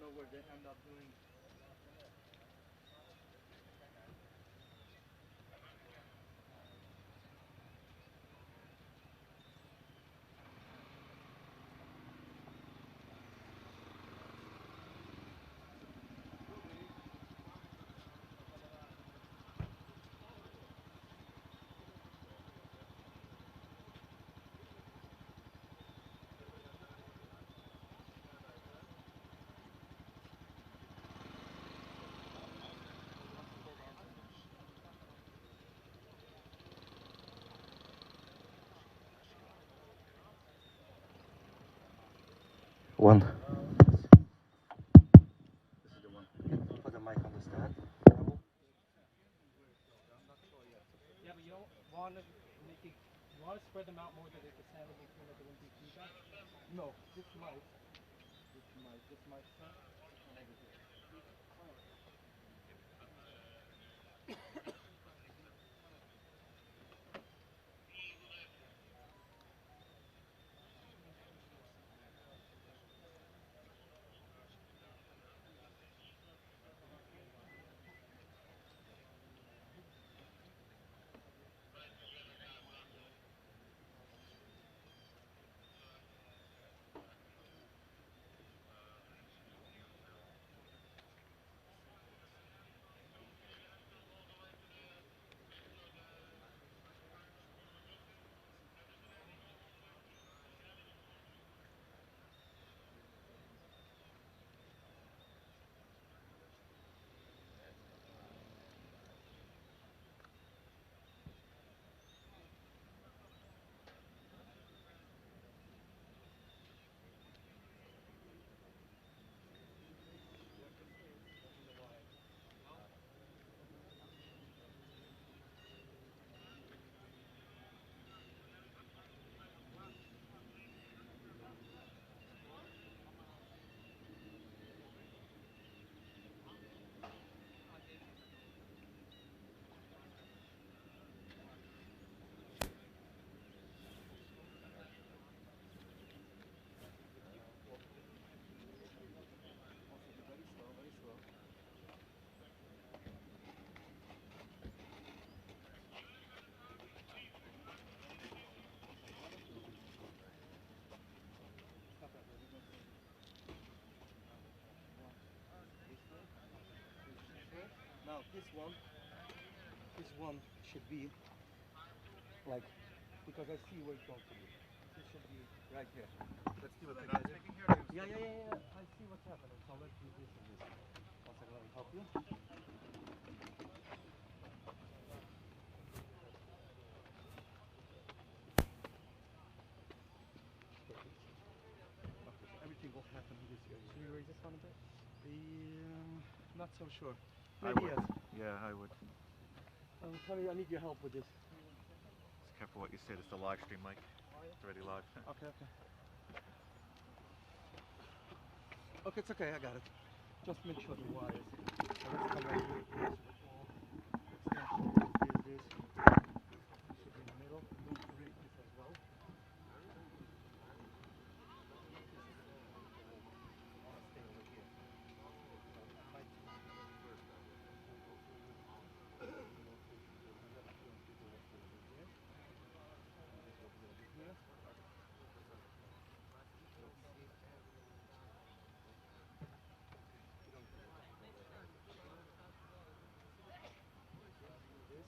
Know where they end up doing. One. This is the one. Put the mic on the stand. Yeah, but you don't want to make it. You want to spread them out more than the sound will be cleaner. There won't be feedback. No, this mic, this mic, this mic stand, and over here. Very slow, very slow. Stop that, we're going to one this way, two this way. Now this one should be like, because I see where it's going to be. This should be right here. Let's do it together. Yeah. I see what's happening. So let's do this and this. One second, let me help you. Perfect. Okay, so everything will happen in this area. Should we raise this one a bit? Not so sure. I Maybe would. yes. Yeah, I would. Tommy, I need your help with this. Just careful what you say. It's the live stream, Mike. It's already live. Okay, okay. Okay, it's okay. I got it. Just make sure the wires. So let's come right here. All extension. This, this. This should be in the middle. I'm going to raise this as well. This is I want to stay over here. So I might move over here. This will be over here. Let's see. We don't this.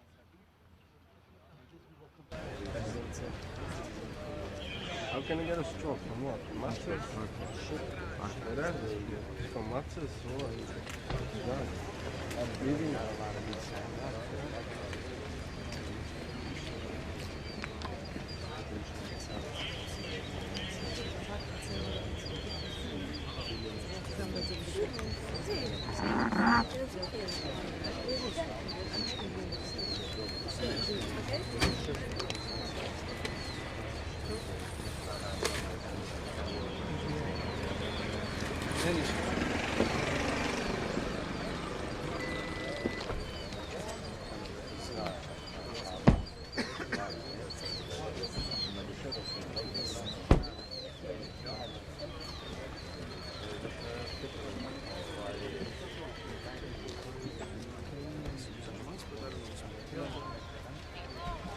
One second. And this we will continue. How can I get a stroke? From what? From matches? From matches? Oh, I'm really not allowed to be sad.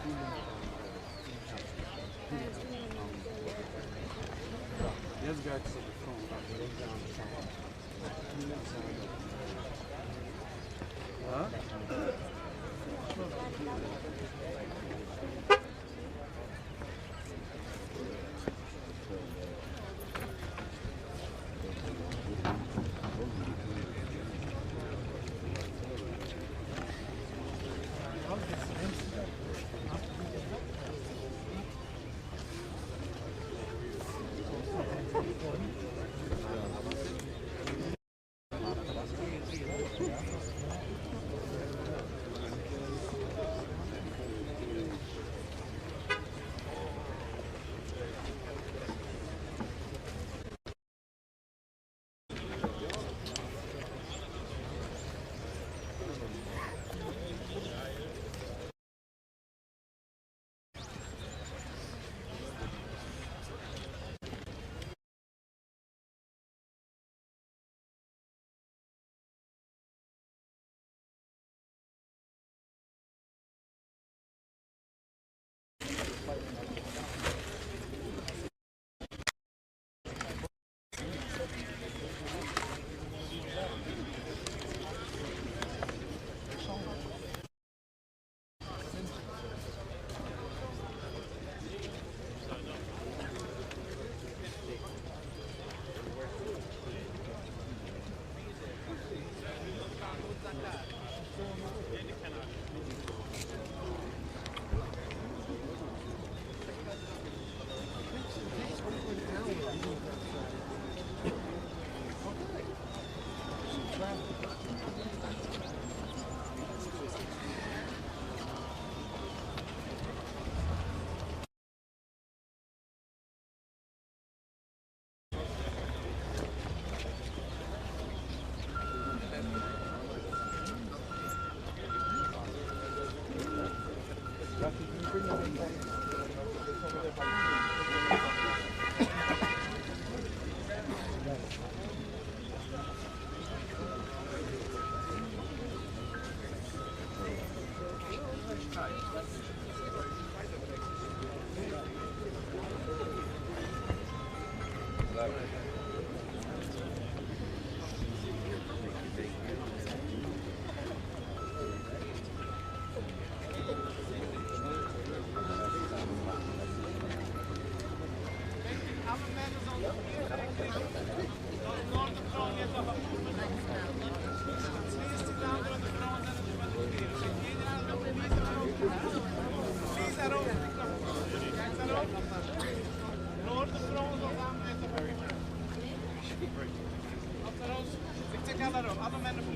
יעצט גייט עס אויף די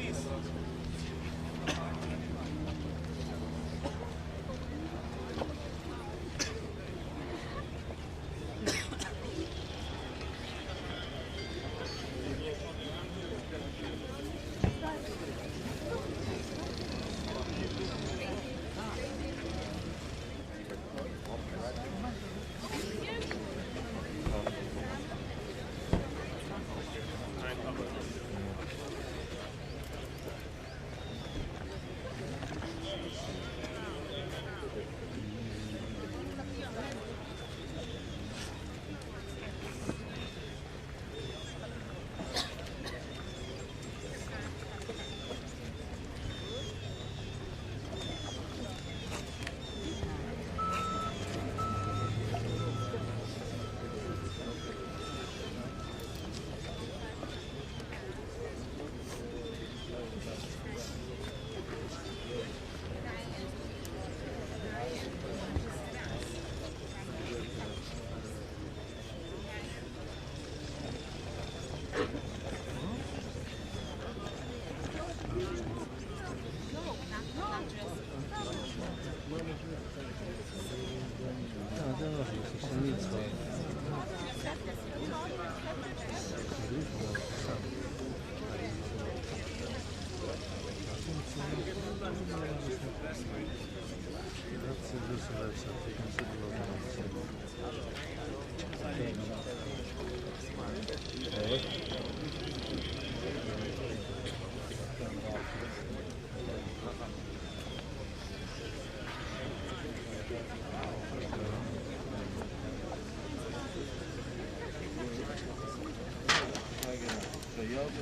phone. Camera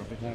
a bit.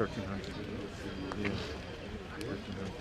1300. Yeah. 1300.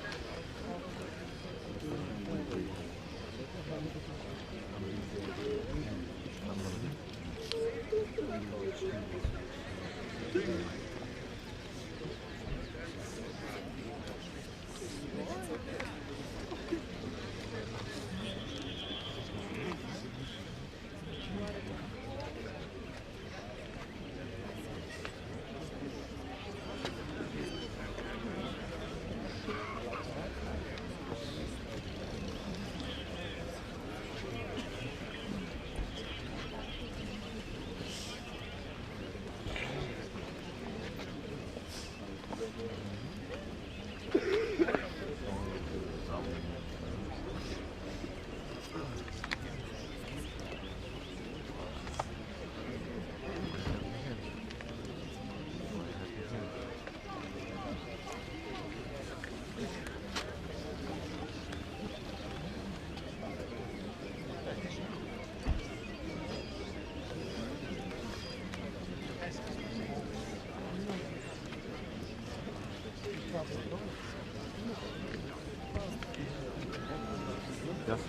Yes.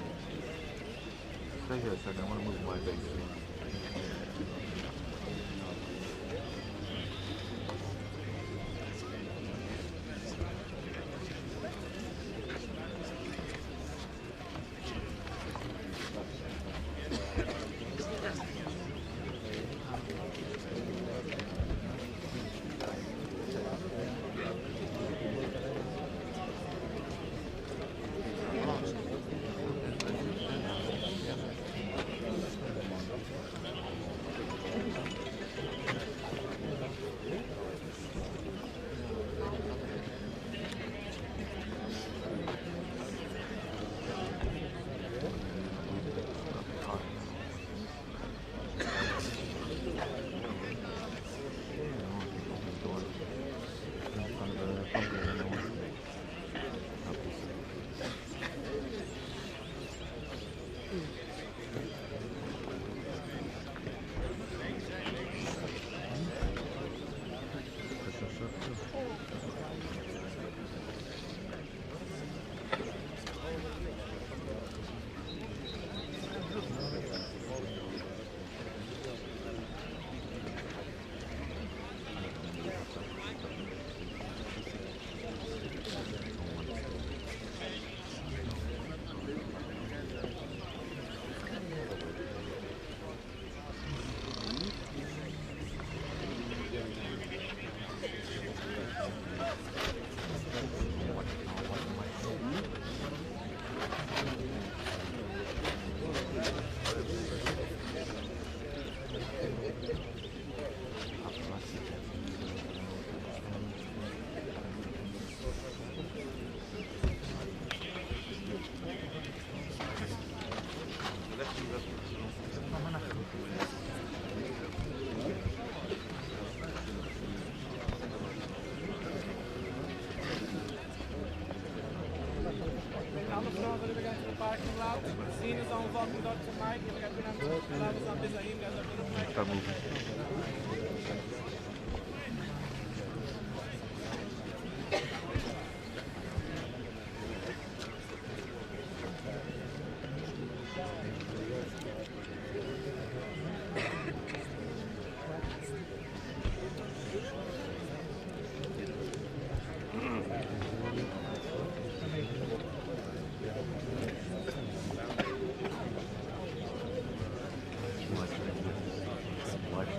Stay here a second. I want to move my base. Start moving. Live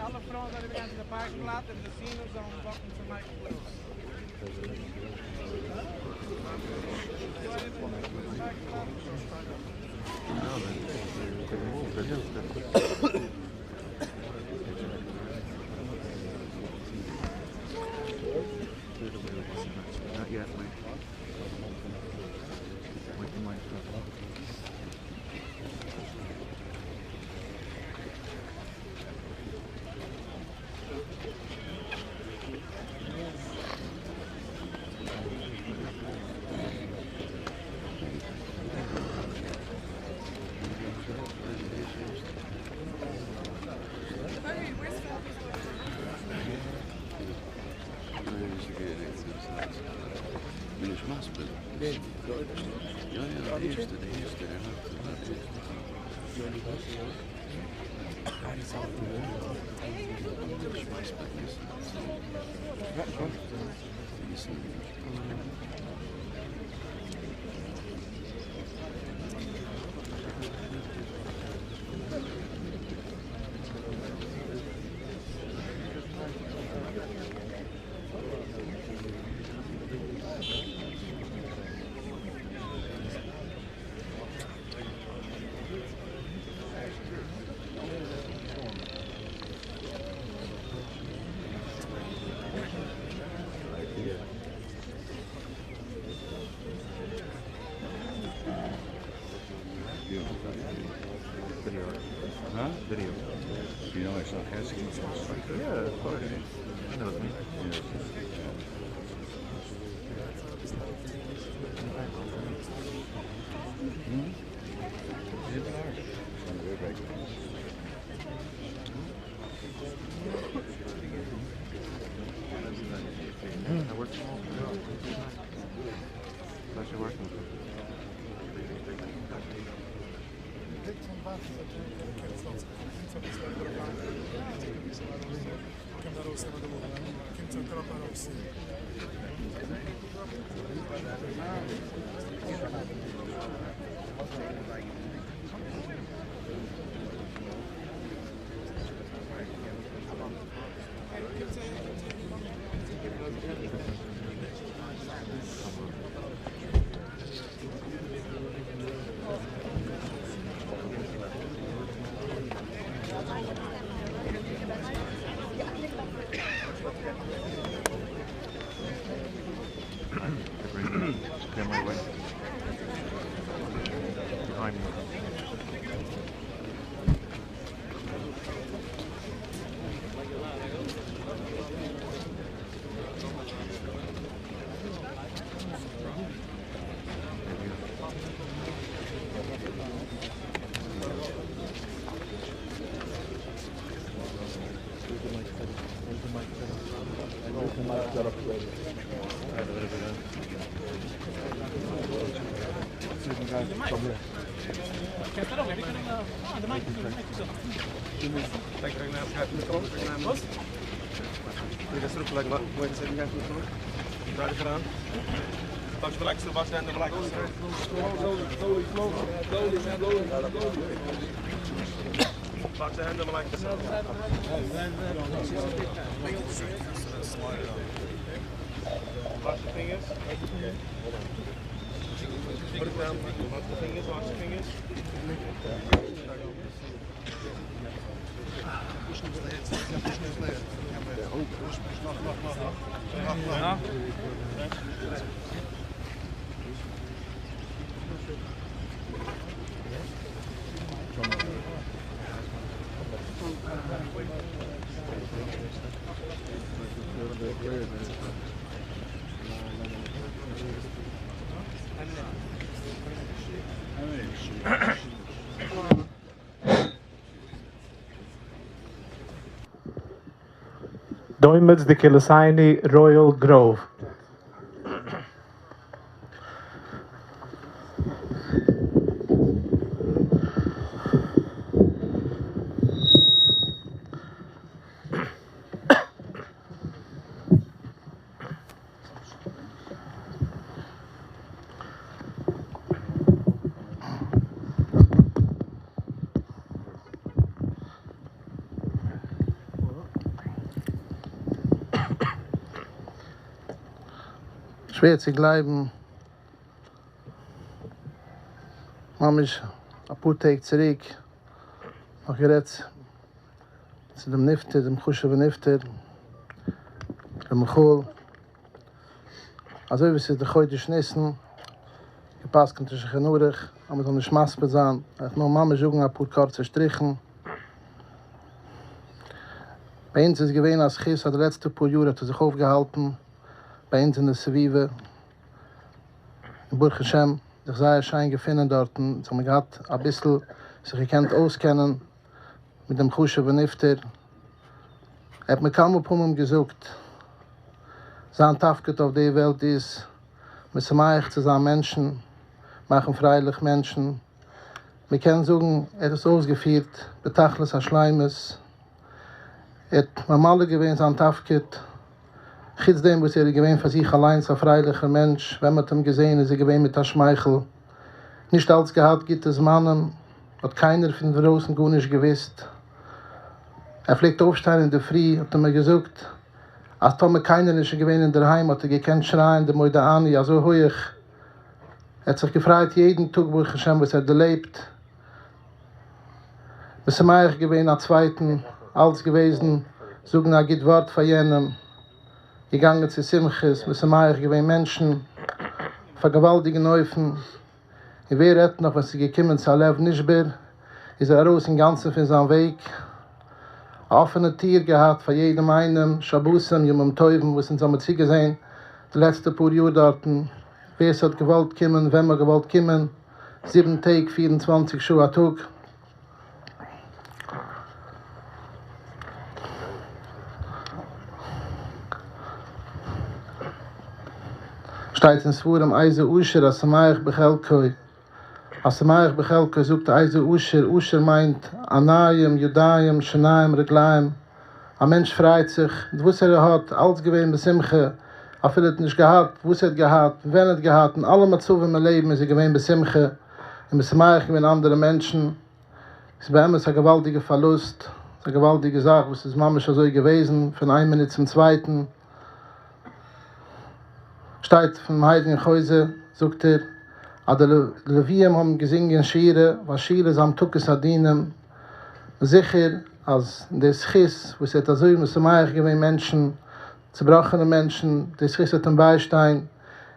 בעט אלע פרויען זאלן אריבערגיין צו די parking lot און די זינען זאלן walk ן צו Mike Close. דא אריבער צו די parking lot. No, they move. They're quick. Not yet, wait. Wait for Mike. Meneer Maasbrug. Ja, de eerste, daarna de eerste. Is Video. Huh? Video. You know, it's not asking. Yeah, of course. He knows me. I work from home. Pleasure working with you. Bring clear my way. Behind me. There you go. Watch the fingers. Put it down. Watch the fingers. Watch the fingers. דומץ דקהילתינו רויעל גראוו. שווער צו גלייבן, ממש אפאר טעג צוריק נאך גערעדט צו דעם נפטר, דעם חשוב'ן נפטר, ר' מיכאל, אזוי ווי ס'איז די חודש ניסן, גע'פסק'נט אין שולחן ערוך אז מ'זאל נישט מספיד זיין, וועל איך נאר ממש זאגן אפאר קורצע שטריכן. ביי אונז איז געווען א זכות אז די לעצטע פאר יאר האט ער זיך אויפגעהאלטן ביי אונז אין די סביבה, און ברוך השם זיך זייער שיין געפונען דארטן, אונז האבן געהאט אביסל זיך געקענט אויסקענען מיט דעם חשוב'ן נפטר. ער האט מיר כמה פעמים געזאגט, זיין תפקיד אויף די וועלט איז משמח צו זיין מענטשן, מאכן פרייליך מענטשן, מען קען זאגן ער האט עס אויסגעפירט בתכלית השלימות, ער האט ממלא געווען זיין תפקיד, חוץ דעם וואס ער איז געווען פאר זיך אליינס א פרייליכער מענטש, ווען מען האט אים געזען איז ער געווען מיט א שמייכל, נישט אלץ געהאט גוטע זמנים, האט קיינער פון דרויסן גארנישט געוואוסט, ער פלעגט אויפשטיין אינדערפרי האט ער מיר געזאגט אז טאמער קיינער נישט געווען אינדערהיים האט ער געקענט שרייען די מודה אני אזוי הויעך, ער האט זיך געפרייט יעדן טאג ברוך השם וואס ער האט דערלעבט, משמח געווען א צווייטן, אלץ געוועזן זאגן א גוט ווארט פאר יענעם, געגאנגען צו שמחות, משמח געווען מענטשן אויף א געוואלדיגן אופן, און ווער רעדט נאך ווען ס'איז געקומען צו א לב נשבר איז ער ארויס אינגאנצן פון זיין וועג, א אפענע טיר געהאט פאר יעדעם איינעם, שבתים, ימים טובים וואס אונז האמיר צוגעזען די לעצטע פאר יאר דארטן, ווער ס'האט געוואלט קומען, ווען מ'האט געוואלט קומען, זיבן טעג 24 שעה א טאג. שטייט אין ספרים איזה עשיר השמח בחלקו, השמח בחלקו זאגט איזה עשיר, עשיר מיינט עיניים ידיים שיניים רגליים, א מענטש פרייט זיך מיט וואס ער האט, אלץ געווען בשמחה, אפילו ער האט נישט געהאט וואס ער האט געהאט, ווען ער האט געהאט, אין אלע מצבים אין לעבן איז ער געווען בשמחה, און משמח געווען אנדערע מענטשן, ס'איז באמת א געוואלדיגע פארלוסט, ס'איז א געוואלדיגע זאך וואס איז ממש אזוי געוועזן פון איין מינוט צום צווייטן. שטייט פונעם הייליגן חוזה זאגט ער אז די לוויים האבן געזינגען שירה, ווייל שירה איז המתקת הדינים, זיכער אז די זכות וואס ער האט אזוי משמח געווען מענטשן, צובראכענע מענטשן, די זכות וועט אים ביישטיין,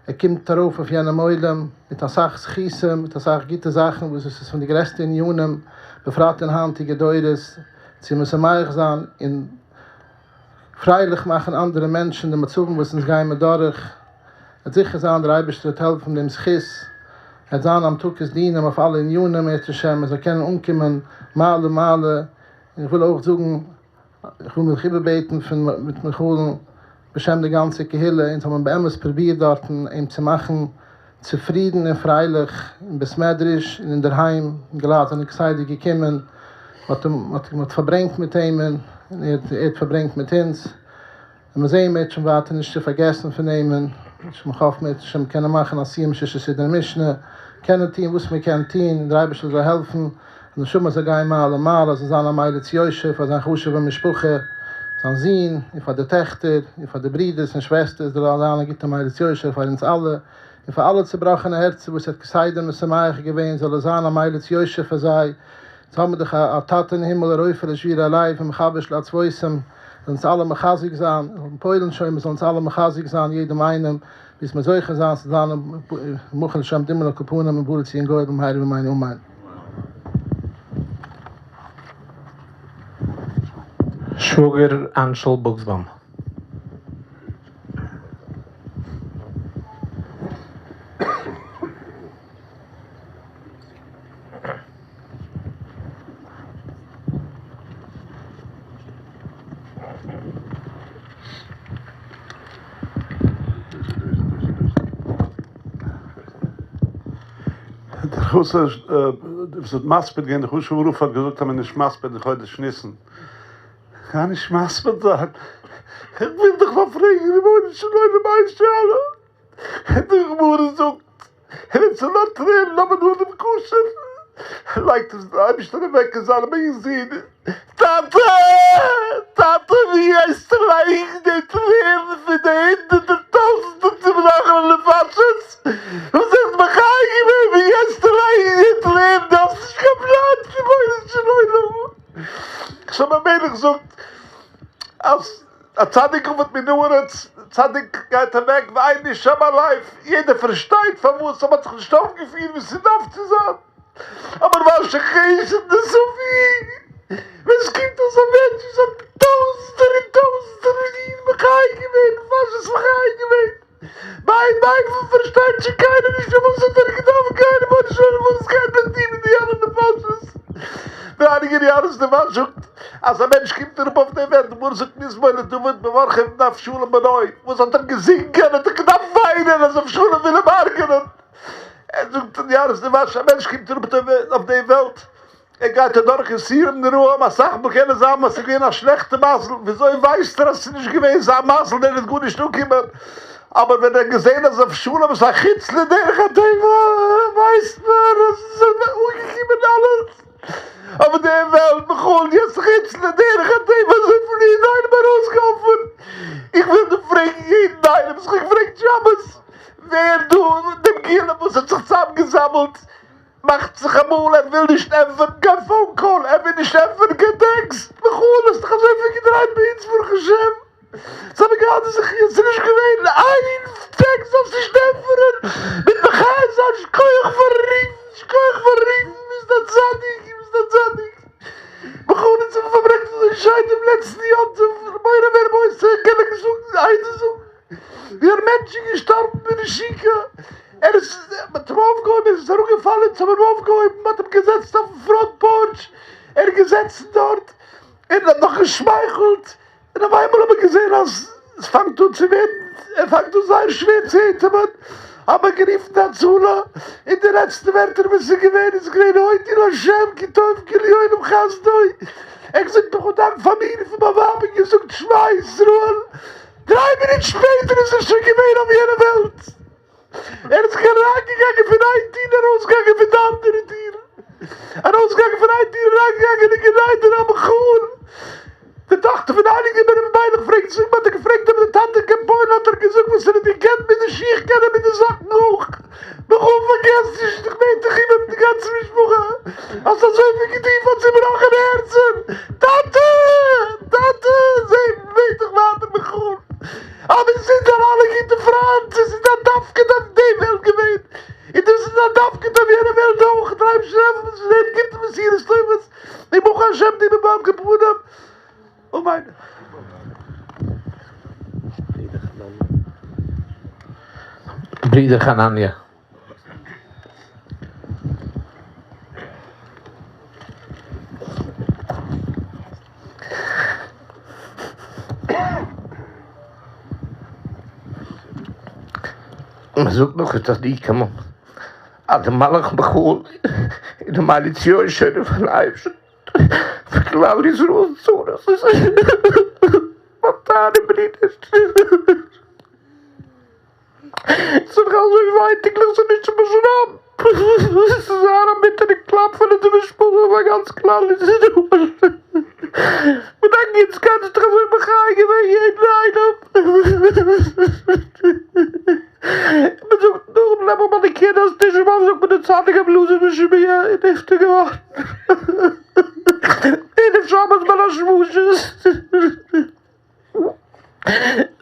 ער קומט ארויף אויף יענעם עולם מיט אסאך זכותים, מיט אסאך גוטע זאכן וואס עס איז פון די גרעסטע ענינים, בפרט אין היינטיגע דורות, צו משמח זיין און פרייליך מאכן אנדערע מענטשן די מצבים וואס אונז גייען מיר דורך, וועט זיכער זיין דער אייבערשטער וועט העלפן דעם זכות וועט זיין המתקת דינים אויף אלע ענינים אם ירצה השם מען זאל קענען אנקומען מעלה מעלה, און איך וויל אויך זאגן איך וויל מיך איבערבעטן פון מיט מיכאל'ן בשם די גאנצע קהילה, אונז האבן באמת פרובירט דארטן אים צו מאכן צופרידן און פרייליך אין בית מדרש און אינדערהיים, אינגעלייט זענען כסדר געקומען, מען האט פארברענגט מיט אים און ער האט פארברענגט מיט אונז, און מיר זעען אם ירצה השם ווייטער נישט צו פארגעסן פון אים, און מ'האפט אם ירצה השם קענען מאכן א סיום ששה סדרי משנה, קענען טון וואס מען קען טון, און דער אייבערשטער זאל העלפן אז נשמה זאל גיין מעלה מעלה, זאל זיין א מליץ יושר פאר זיין חשוב'ע משפחה, זיין זון, און פאר די טעכטער, און פאר די ברידערס און שוועסטערס, זאל זיין א גוטע מליץ יושר פאר אונז אלע, און פאר אלע צובראכענע הערצער וואס ער האט כסדר משמח געווען, זאל ער זיין א מליץ יושר פאר זיי, אונז האבן דאך א טאטע אין הימל הרופא לשבורי לב ומחבש לעצבותם, זאל אונז אלע מחזק זיין, און פועל'ן שוין, מ'זאל אונז אלע מחזק זיין יעדעם איינעם, ביז מיר זוכה זיין צו זיין ומחול לשם דמעה על כל פנים ובא לציון גואל במהרה בימינו אמן. שוואגער אנשל בוקסבוים. דער חתן וואס האט מספיד געווען, דער חשוב'ער רב האט געזאגט אז מען איז נישט מספיד אין חודש ניסן. כ'גיי נישט מספיד זיין, איך וויל דיך נאר פרעגן רבונו של עולם איין שאלה, די גמרא זאגט ווען ס'איז נאר טרערן אבער נאר דעם כשר לייגט עס דער אייבערשטער אוועק אין זיינע אינזין, טאטע! טאטע ווי גייסטו לייגן די טרערן פון די הונדערטער טויזנטער צובראכענע נפשות וואס האסט מחיה געווען, ווי גייסטו לייגן די טרערן, דו האסט נישט קיין פלאץ רבונו של עולם. שלמה המלך זאגט אז א צדיק אבד מן הארץ, צדיק גייט אוועק ואין איש שם על לב, יעדער פארשטייט פארוואס, אבער האט זיך נישט אויפגעפירט ווי ס'דארף צו זיין, אבער ואנשי חסד נאספו, ווען ס'קומט אזא מענטש וואס האט טויזנטער און טויזנטער אידן מחיה געווען, נפשות מחיה געווען, ביי ביי פארשטייט שוין קיינער נישט פארוואס האט ער געדארפט גיין רבונו של עולם וואס גייט מיט דיר מיט די אלע נפשות? דער הייליגער יערות דבש זאגט אז א מענטש קומט אראפ אויף די וועלט די גמרא זאגט מזמור לדוד מברכים אבשלום בנו וואס האט ער געזינגען האט ער געדארפט וויינען אז אבשלום וויל אים הרג'נען ער זאגט דער יערות דבש א מענטש קומט אראפ אויף די וועלט ער גייט אדורך יסורים נוראים, אסאך מאל קען עס זיין אז ס'איז געווען א שלעכטע מזל, וויאזוי ווייסט ער אז ס'איז נישט געווען זיין מזל און ער איז גארנישט אנגעקומען, אבער ווען ער האט געזען אז אבשלום איז א חוץ לדרך הטבע ווייסט מען אז עס איז אנגעקומען אלעס אויף די וועלט בכל יעצט חוץ לדרך הטבע אזויפיל אידן איינעם ארויסגעהאלפן, איך וויל דא פרעגן יעדן איינעם וואס איך האב געפרעגט שבת, ווער דא דעם גולם וואס האט זיך צוזאמגעזאמלט מאכט זיך אמאל ער וויל נישט ענטפערן קיין phone call, ער וויל נישט ענטפערן קיין טעקסט, מיכאל האסט דיך אזויפיל געדרייט ביי אונז ברוך השם, אונז האבן געהאט די זכי' ס'איז נישט געווען איין טעקסט זאלסט נישט ענטפערן, מיט מחיה זיין שכוח פארן רופן, שכוח פארן רופן, ביסט א צדיק, ביסט א צדיק, מיכאל אונז האבן פארברענגט אזוי שיין דעם לעצטן יום טוב, מורי ורבותי קען איך זאגן עדות זאגן. ווי א מענטש איז געשטארבן בנשיקה, ער איז, מען האט אים אויפגעהויבן, ער איז אראפגעפאלן, אונז האבן אים אויפגעהויבן, מען האט אים געזעצט אויפן front porch, ער איז געזעצן דארט, און האט נאך געשמייכלט, און אויף איינמאל האט מען געזען אז עס פאנגט אן צו ווערן, ער פאנגט אן זייער שווער צו אטעמען, האט מען גערופן די הצלה, און די לעצטע ווערטער וואס איז געווען איז געווען הודו לה' כי טוב כי לעולם חסדו, ער האט געזאגט נאך א דאנק פאר מיר און פאר מיין ווייב און געזאגט שמע ישראל. דריי מינוט שפעטער איז ער שוין געווען אויף יענע וועלט. ער איז זיך אריינגעגאנגען פון איין טיר און ארויסגעגאנגען פון די אנדערע טיר. ארויסגעגאנגען פון איין טיר און אריינגעגאנגען אין גן עדן המכון. די טאכטער פון הייליגן רבי מיילעך פרעגט זאג מיר האט ער געפרעגט אויב די טאטע קען פועל'ן האט ער געזאגט וואס ער האט געקענט מיט די שיך קען ער מיט די זאקן אויך. מיכאל פארגעס נישט איך בעט דיך איבער מיט די גאנצע משפחה האסט אזויפיל געטון פאר צובראכענע הערצער טאטע טאטע זע בעט דיך ווייטער מיכאל אבער עס זענען זיינע אלע גוטע פריינט עס איז דיין תפקיד אויף די וועלט געווען און דאס איז דיין תפקיד אויף יענע וועלט אויך דער אייבערשטער העלפן מיר צו זען גוטע בשורות טובות און ברוך השם די בבא כפנים אמן. ברודער חנניה. מען זאגט נאך איז צדיקים אז די מלאך מיכאל איז די מליץ יושר פון אייבערשטן. פאר כלל ישראל צרות מיין טייערע ברודער ס'איז דאך אזוי ווייטאגליך ס'איז נישט צו באשרייבן ס'איז זייער א ביטערע קלאפ פאר אונזער משפחה און פאר גאנץ כלל ישראל מיט דיין גוטסקייט האסטו דאך אזוי מחיה געווען יעדן איינעם מען זאגט נאך נעבעך ביי די קינות תשעה באב זאגט מען די צדיק רבי אלעזר בן שמוע איז נפטר געווארן ערב שבת בין השמשות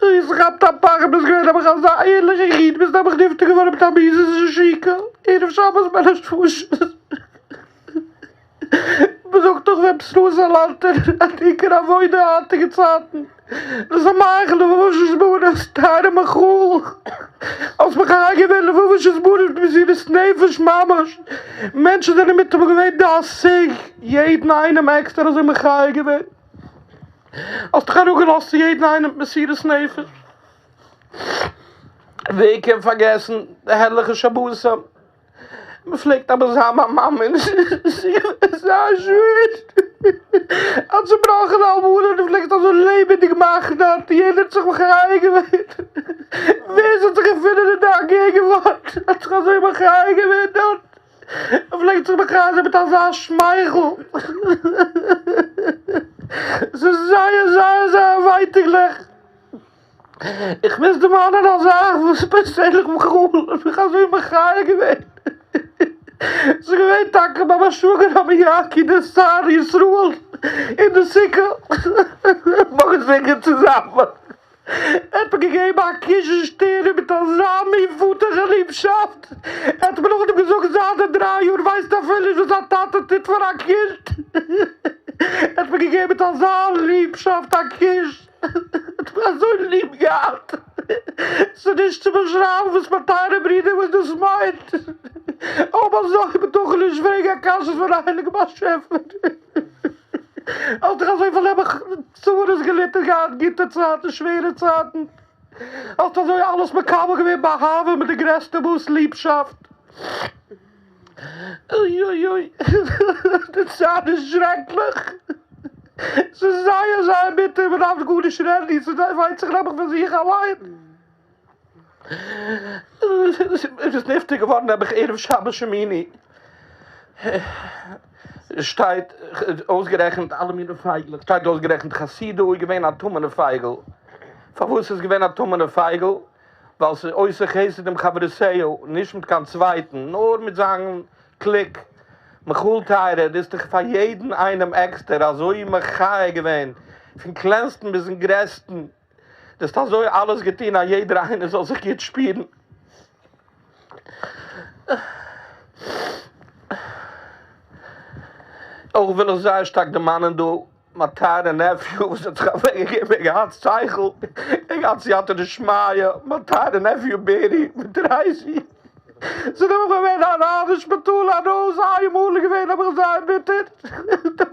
עס כאפט א פחד ביסט געווען נעבעך אזא ערליכע איד ביסט נעבעך נפטר געווארן מיט א מיתת נשיקה ערב שבת בין השמשות. מ'זאגט דאך ר' ישראל סאלאנטער אז די עיקר עבודה היינטיגע צייטן לשמח לבבו של יתברך טייערע מיכאל האסט מחיה געווען לבבו של יתברך במסירות נפש ממש, מענטשן זענען מיטאמאל געווען דאסיג, יעדן איינעם עקסטער אזוי מחיה געווען, האסט דיך אראפגעלאזט צו יעדן איינעם מיט מסירות נפש. ווער קען פארגעסן די הערליכע שבתים? מען פלעגט אבער זיין ביי מאמען, זייער שווער, א צובראכענע אלמנה, דו פלעגסט אזוי לעבעדיג מאכן דארט, יעדער האט זיך מחיה געווען, ווער ס'האט זיך געפונען אין דיין געגנווארט האט זיך אזוי מחיה געווען דארט, מען פלעגט זיך מחיה זיין מיט אזא שמייכל, ס'איז זייער זייער זייער ווייטאגליך. איך מוז דערמאנען א זאך וואס פערזענליך מיכאל האט מיך אזוי מחיה געווען. ס'איז געווען טאקע ביי מיין שוואגער רבי יענקי דער שר ישראל אין די סוכה. מ'האט געזינגען צוזאמען. ער האט מיר געגעבן א קיש אין שטערן מיט אזא מין פאטערליכע ליבשאפט. ער האט מיר נאכדעם געזאגט זייט די דריי יאר ווייסטו אפילו נישט וואס א טאטע טוט פאר א קינד. ער האט מיר געגעבן מיט אזא ליבשאפט א קיש. האט מיר אזוי ליב געהאט, ס'איז נישט צו באשרייבן וואס מיין טייערע ברודער וואס דאס מיינט, אויב אזוי בטחון נישט פרעגן א קשיא פון הייליגן באשעפער, האסט דאך אזויפיל נעבעך צרות געליטן געהאט גוטע צייטן שווערע צייטן, האסט אזוי אלעס מקבל געווען באהבה מיט די גרעסטע מאס ליבשאפט. אוי אוי אוי, די צייט איז שרעקליך, ס'איז זייער זייער ביטער, מען דארף גארנישט רעדן, ס'וויינט זיך נעבעך פון זיך אליין. ער איז נפטר געווארן נעבעך ערב שבת שמיני, שטייט אויסגערעכנט אלע מיני פייגלעך, שטייט אויסגערעכנט חסידה איז געווען א טמא'נע פייגל, פארוואס איז געווען א טמא'נע פייגל? ווייל ס'איז עושה חסד עם חברותיה, נישט מיט קיין צווייטן, נאר מיט זיין קליק. מיכאל טייערער, דו האסט דיך פאר יעדן איינעם עקסטער אזוי מחיה געווען, פון קלענסטן ביזן גרעסטן, דו האסט אזוי אלעס געטון אז יעדער איינער זאל זיך גוט שפירן. אויך וויל איך זייער שטארק דערמאנען דא מיין טייערע נעפיו וואס האט זיך אוועקגעגעבן, ער געהאט שכל, ער געהאט סייעתא דשמיא, מיין טייערע נעפיו בערי מיט רייזי, זיי זענען געווען אריין אין שפיטאל ארויס איינמאל איז געווען נעבעך זייער ביטער,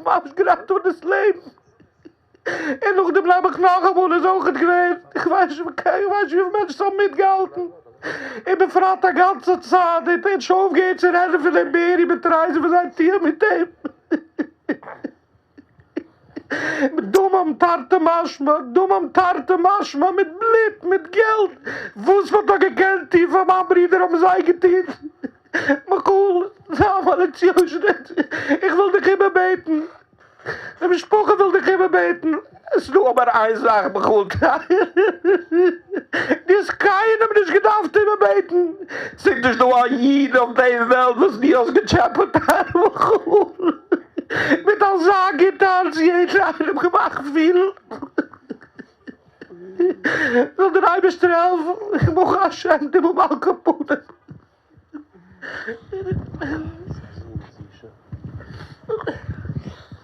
ממש געראטעוועט דאס לעבן, און נאכדעם נעבעך נאכאמאל איז אויכעט געווען, איך ווייס נישט איך ווייס נישט וויפיל מענטשן ס'האבן מיטגעהאלטן, און בפרט א גאנצע צייט, האט נישט אויפגעהערט צו רעדן פון דעם בערי מיט רייזי וואס זיי טוען מיט אים. מיט דמם תרתי משמע, דמם תרתי משמע, מיט בלוט, מיט געלט, וואס מ'האט נאר געקענט טון פאר מיין ברודער האבן זיי געטון. מיכאל, זיי מליץ יושר, איך וויל דיך איבערבעטן, די משפחה וויל דיך איבערבעטן, עס איז דא אבער איין זאך מיכאל טייערער, דו האסט קיינעם נישט געדארפט איבערבעטן, ס'איז נישט דא א איד אויף די וועלט וואס דו האסט געטשעפעט טייערער מיכאל. מיט אזא גוט הארץ יעדן איינעם געמאכט פילן. זאל דער אייבערשטער העלפן, ברוך השם דמם על כל פנים.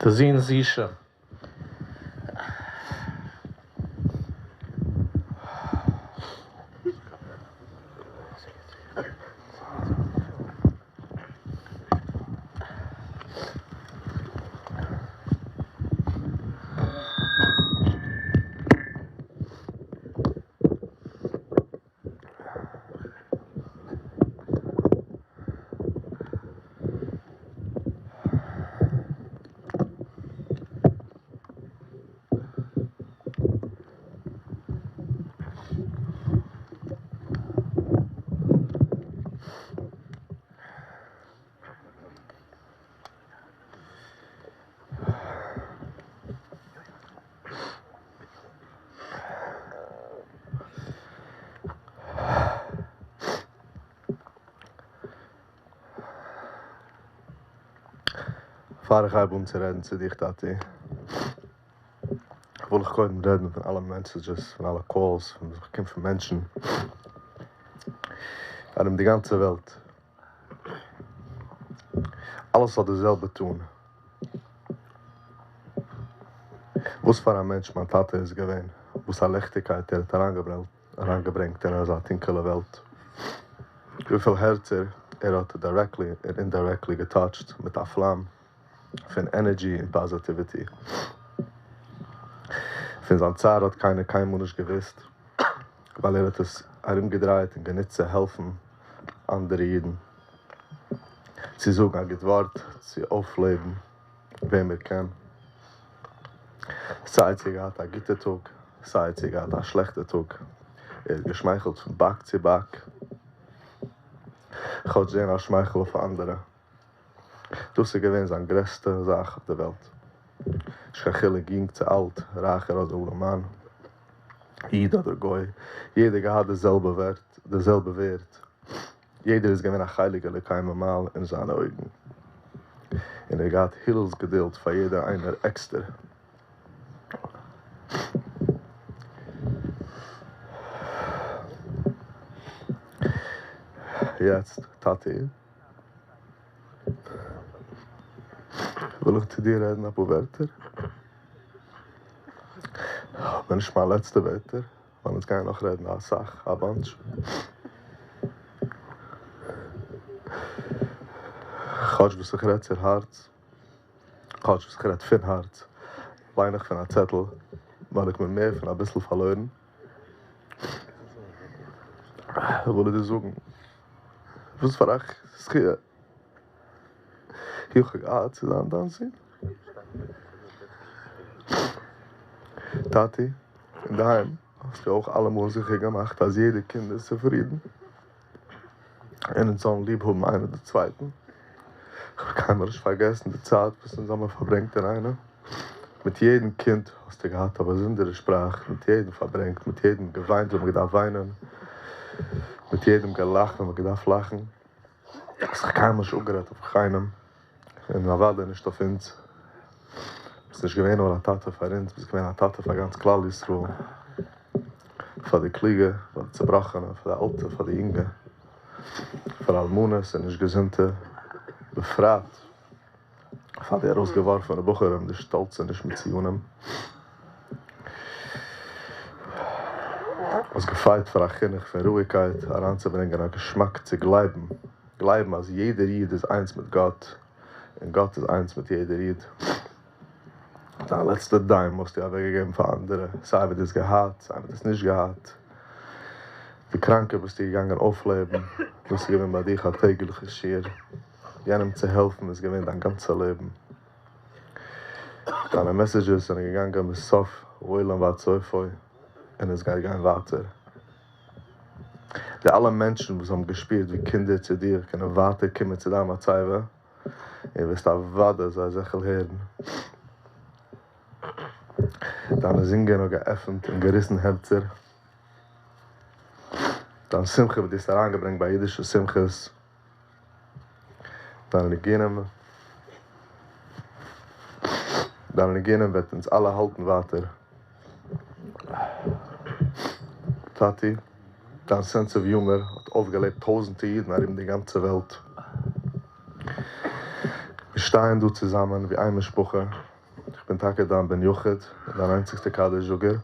די זון זישע. פאר איך הייב אן צו רעדן צו דיך טאטי, וויל איך קודם רעדן פון אלע מעסעדזשעס, פון אלע קאלס וואס איך באקום פון מענטשן ארום די גאנצע וועלט, אלעס האט די זעלבע טאן. וואס פאר א מענטש מיין טאטע איז געווען, וואס א ליכטיגקייט ער האט אריינגעברענגט אין אזא טונקעלע וועלט, וויפיל הערצער ער האט דירעקטלי און אינדירעקטלי געטאטשט מיט א פלאם פון ענערדזשי און פאזיטיוויטי. פון זיין צער האט קיינער קיינמאל נישט געוואוסט, ווייל ער האט עס ארומגעדרייט און גענוצט צו העלפן אנדערע אידן, צו זאגן א גוט ווארט, צו אויפלעבן וועם ער קען. סיי צו ער געהאט א גוטע טאג, סיי צו ער געהאט א שלעכטע טאג, ער האט געשמייכלט פון באק צו באק, כאטש זען א שמייכל אויף אנדערע, דאס איז געווען זיין גרעסטע זאך אויף די וועלט. נישט קיין חילוק יונג צו אלט, רייכער אדער ארעמאן, איד אדער גוי, יעדער געהאט די זעלבע ווערט, די זעלבע ווערט. יעדער איז געווען א חלק אלוקי ממעל אין זיינע אויגן, און ער האט געהאט הילל'ס געדולד פאר יעדער איינער עקסטער. יעצט טאטי, וויל איך צו דיר רעדן אפאר ווערטער, אבער נישט מיין לעצטע ווערטער. ווייל אונז גייען נאך רעדן אסאך א באנטש. כאטש וואס איך רעד צו הארץ, כאטש וואס איך רעד פון הארץ, ליין איך פון א צעטל, ווייל איך בין מער פון אביסל פארלוירן. וויל איך דיר זאגן, וואס פאר א זכיה איך האב געהאט צו זיין דיין זון. טאטי, אינדערהיים האסטו אויך אלעמאל זיכער געמאכט אז יעדע קינד איז צופרידן, און אונז זאלן ליב האבן איינער די צווייטן. איך וועל קיינמאל נישט פארגעסן די צייט וואס אונז האבן פארברענגט אינאיינעם. מיט יעדן קינד האסטו געהאט א באזונדערע שפראך, מיט יעדן פארברענגט, מיט יעדן געוויינט ווען מ'האט געדארפט וויינען, מיט יעדעם געלאכט ווען מ'האט געדארפט לאכן. האסט זיך קיינמאל נישט אפגערעדט אויף קיינעם, און אוודאי נישט אויף אונז. ביסט נישט געווען נאר א טאטע פאר אונז, ביסט געווען א טאטע פאר גאנץ כלל ישראל, פאר די קלוגע, פאר די צובראכענע, פאר די אלטע, פאר די יונגע, פאר אלמנות און נישט געזונטע, בפרט פאר די ארויסגעווארפענע בחורים, די שטאלצע נישט מצוינים. האסט געפייט פאר א חינוך פון רואיגקייט, אריינצוברענגען א געשמאק צו גלייבן, גלייבן אז יעדער איד איז איינס מיט גאט, און גאט איז איינס מיט יעדער איד. דיין לעצטע דיים האסטו אוועקגעגעבן פאר אנדערע, סיי ווען דו האסט געהאט, סיי ווען דו האסט נישט געהאט. די קראנקע ביסטו געגאנגען אויפלעבן, דאס איז געווען ביי דיך א טעגליכע שיעור. יענעם צו העלפן איז געווען דיין גאנצע לעבן. דיינע מעסעדזשעס זענען געגאנגען מסוף העולם ועד סופו, און עס גייט גיין ווייטער. די אלע מענטשן וואס האבן געשפירט ווי קינדער צו דיר קענען ווייטער קומען צו דיין מצבה, און וועסט אוודאי זיי זיכער הערן. דיינע זינגען האט געעפנט און געריסן הערצער. דיין שמחה וואס דו האסט אריינגעברענגט ביי אידישע שמחות. דיינע ניגונים, דיינע ניגונים וועט אונז אלע האלטן ווייטער. טאטי, דיין סענס אוו יומער האט אויפגעלעבט טויזענטע אידן ארום די גאנצע וועלט. מיר שטייען דא צוזאמען ווי איין משפחה, איך בין טאקע דיין בן יחיד, דיין איינציגסטע קדיש זאגער,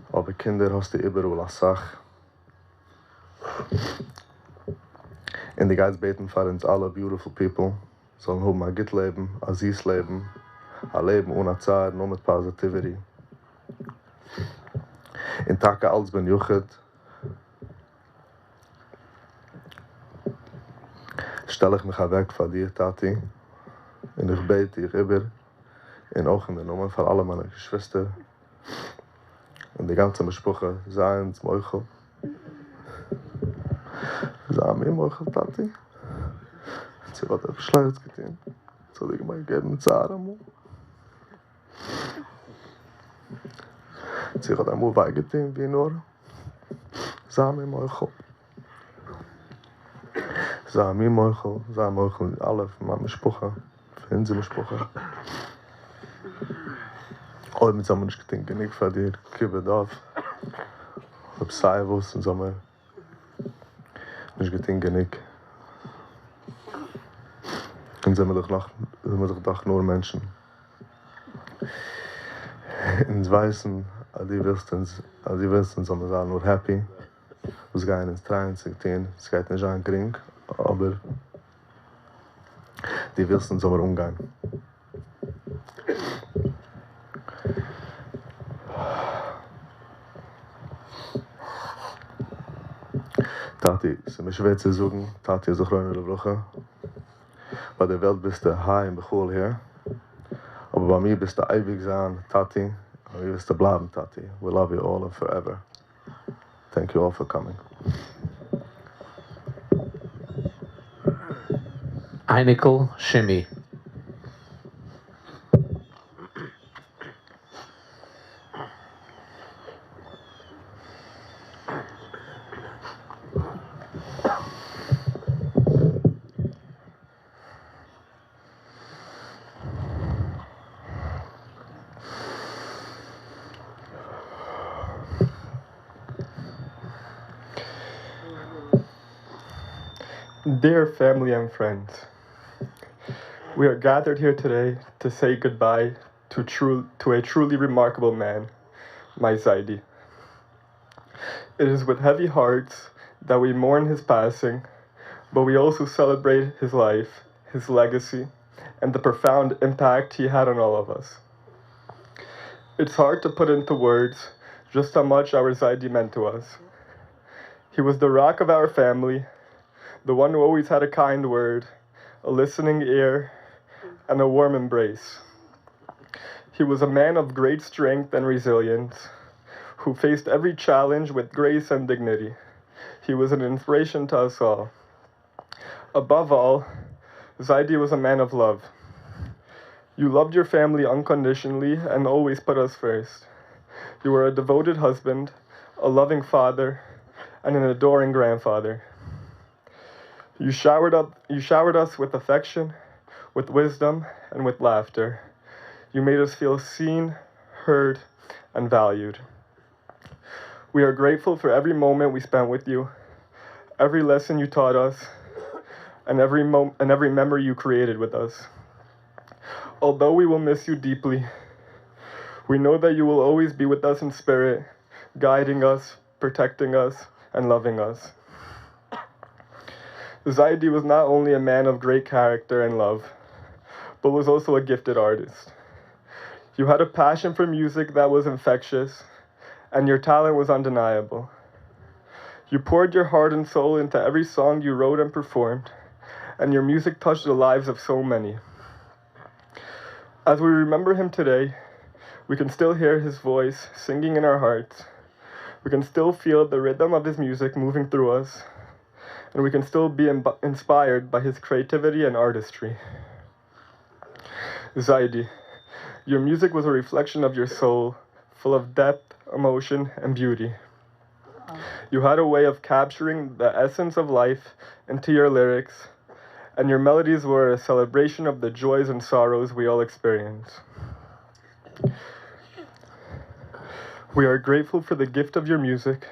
אבער קינדער האסטו איבעראל אסאך. און דו גייסט בעטן פאר אונז אלע ביוטיפול פיפל זאלן האבן א גוט לעבן, א זיס לעבן, א לעבן אן א צער, נאר מיט פאזיטיוויטי. און טאקע אלס בן יחיד שטעל איך מיך אוועק פאר דיר טאטי, און איך בעט דיך איבער, און אויך אין די נאמען פאר אלע מיינע געשוויסטער, און די גאנצע משפחה, זיי אונז מוחל, זיי מיר מוחל טאטי, צו איך האב דיר עפעס שלעכטס געטון, צו האב דיר געמאכט געבן צער אמאל, צו איך האב דיר אמאל וויי געטון ווי נאר, זיי מיר מוחל, זיי מיר מוחל, זיי מוחל אלע פון מיין משפחה. פון אונזער משפחה, אויב אונז האמיר נישט געטון גענוג פאר דיר כיבוד אב, אויב סיי וואס אונז האמיר נישט געטון גענוג, אונז זעמיר דאך נאך, זעמיר דאך דאך נאר מענטשן. אונז ווייסן אז דו ווילסט אונז אז דו ווילסט אונז זאל מיר זיין נאר happy, וואס גייען אונז try ען צו טון, ס'גייט נישט זיין גרינג אבער דו ווילסט אונז זאל מיר אנגיין. טאטי, ס'איז מיר שווער צו זאגן, טאטי זכרונו לברכה, ביי די וועלט ביסטו היי און בכלל הער, אבער ביי מיר ביסטו אייביג זיין טאטי, און ביי מיר וועסטו בלייבן טאטי, we love you all and forever, thank you all for coming. אייניקל שימי. Dear family and friends, we are gathered here today to say goodbye to, true, to a truly remarkable man, my Zaidi. It is with heavy hearts that we mourn his passing, but we also celebrate his life, his legacy, and the profound impact he had on all of us. It's hard to put into words just how much our Zaidi meant to us. He was the rock of our family, the one who always had a kind word, a listening ear, and a warm embrace. He was a man of great strength and resilience, who faced every challenge with grace and dignity. He was an inspiration to us all. Above all, Zaidi was a man of love. You loved your family unconditionally and always put us first. You were a devoted husband, a loving father, and an adoring grandfather. You showered, up, you showered us with affection, with wisdom, and with laughter. You made us feel seen, heard, and valued. We are grateful for every moment we spent with you, every lesson you taught us, and every, mo- and every memory you created with us. Although we will miss you deeply, we know that you will always be with us in spirit, guiding us, protecting us, and loving us. Zaidi was not only a man of great character and love, but was also a gifted artist. You had a passion for music that was infectious, and your talent was undeniable. You poured your heart and soul into every song you wrote and performed, and your music touched the lives of so many. As we remember him today, we can still hear his voice singing in our hearts. We can still feel the rhythm of his music moving through us, and we can still be inspired by his creativity and artistry. Zaidi, your music was a reflection of your soul, full of depth, emotion, and beauty. You had a way of capturing the essence of life into your lyrics, and your melodies were a celebration of the joys and sorrows we all experience. We are grateful for the gift of your music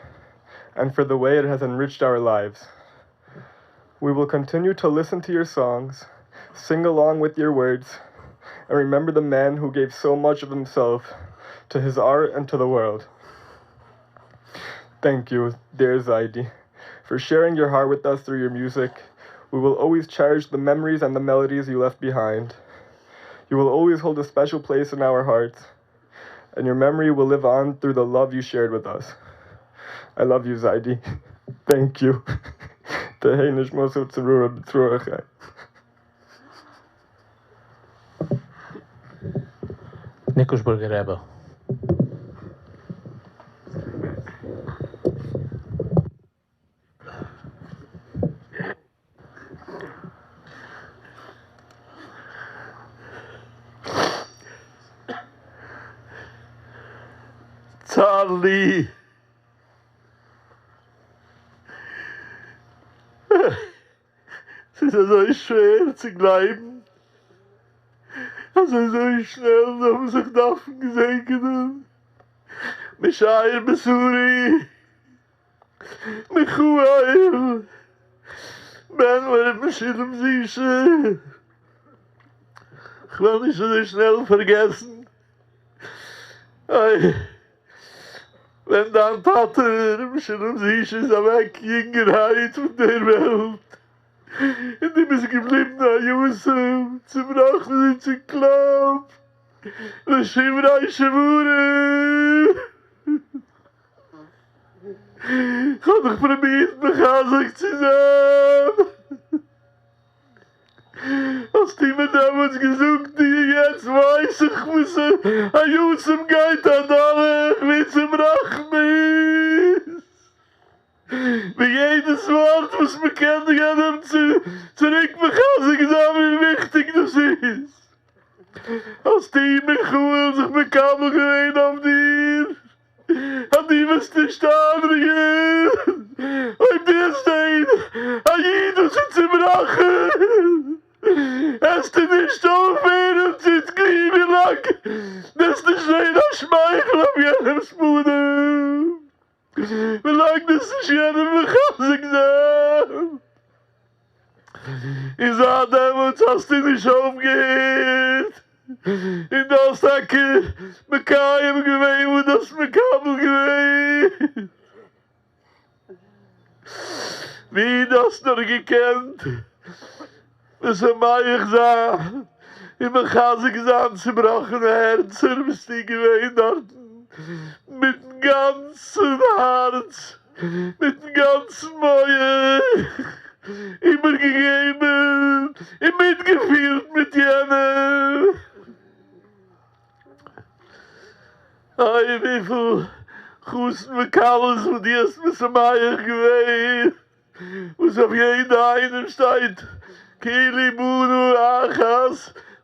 and for the way it has enriched our lives. We will continue to listen to your songs, sing along with your words, and remember the man who gave so much of himself to his art and to the world. Thank you, dear Zaidi, for sharing your heart with us through your music. We will always cherish the memories and the melodies you left behind. You will always hold a special place in our hearts, and your memory will live on through the love you shared with us. I love you, Zaidi. Thank you. Tehei nishmoso tzerura b'tzrura chai. Nikolsburger Rebbe. Charlie! ס'איז אזוי שווער צו גלייבן אז אזוי שנעל זאל מען זיך דארפן געזעגענען משאר בשרי מיכאל בן ר' משולם זישע, כ'וועל נישט אזוי שנעל פארגעסן. איי, ווען דיין טאטע ר' משולם זישע איז אוועק יונגערהייט פון דער וועלט, און דו ביסט געבליבן א יתום, צובראכן און צוקלאפט, לשברי שברים. כ'האב דיך פרובירט מחזק צו זיין. האסטו מיר דעמאלטס געזאגט דו יעצט ווייס איך וואס א יתום גייט אדורך ווי צובראכן מ'איז, ווי יעדעס ווארט וואס מ'קען יענעם צוריק מחזק זיין ווי וויכטיג דאס איז, האסטו מיכאל זיך מקבל געווען אויף דיר. אז דו וועסט נישט איינרוען אויב דו וועסט זען א איד וואס איז צובראכן, וועסטו נישט אויפהערן צו טון ווילאנג דו וועסט נישט זען א שמייכל אויף יענעמ'ס פנים, ווילאנג דו וועסט נישט יענעם מחזק זיין. און זייט דעמאלטס האסטו נישט אויפגעהערט, און דו האסט טאקע מקיים געווען וואס דו האסט מקבל געווען, ווי דו האסט נאר געקענט משמח זיין און מחזק זיין צובראכענע הערצער ביסטו געווען דארטן מיטן גאנצן הארץ. מיטן גאנצן מח איבערגעגעבן און מיטגעפילט מיט יענעם. איי וויפיל חתן וכלות וואס דו האסט משמח געווען, וואס אויף יעדע איינעם שטייט כאילו בנו אחת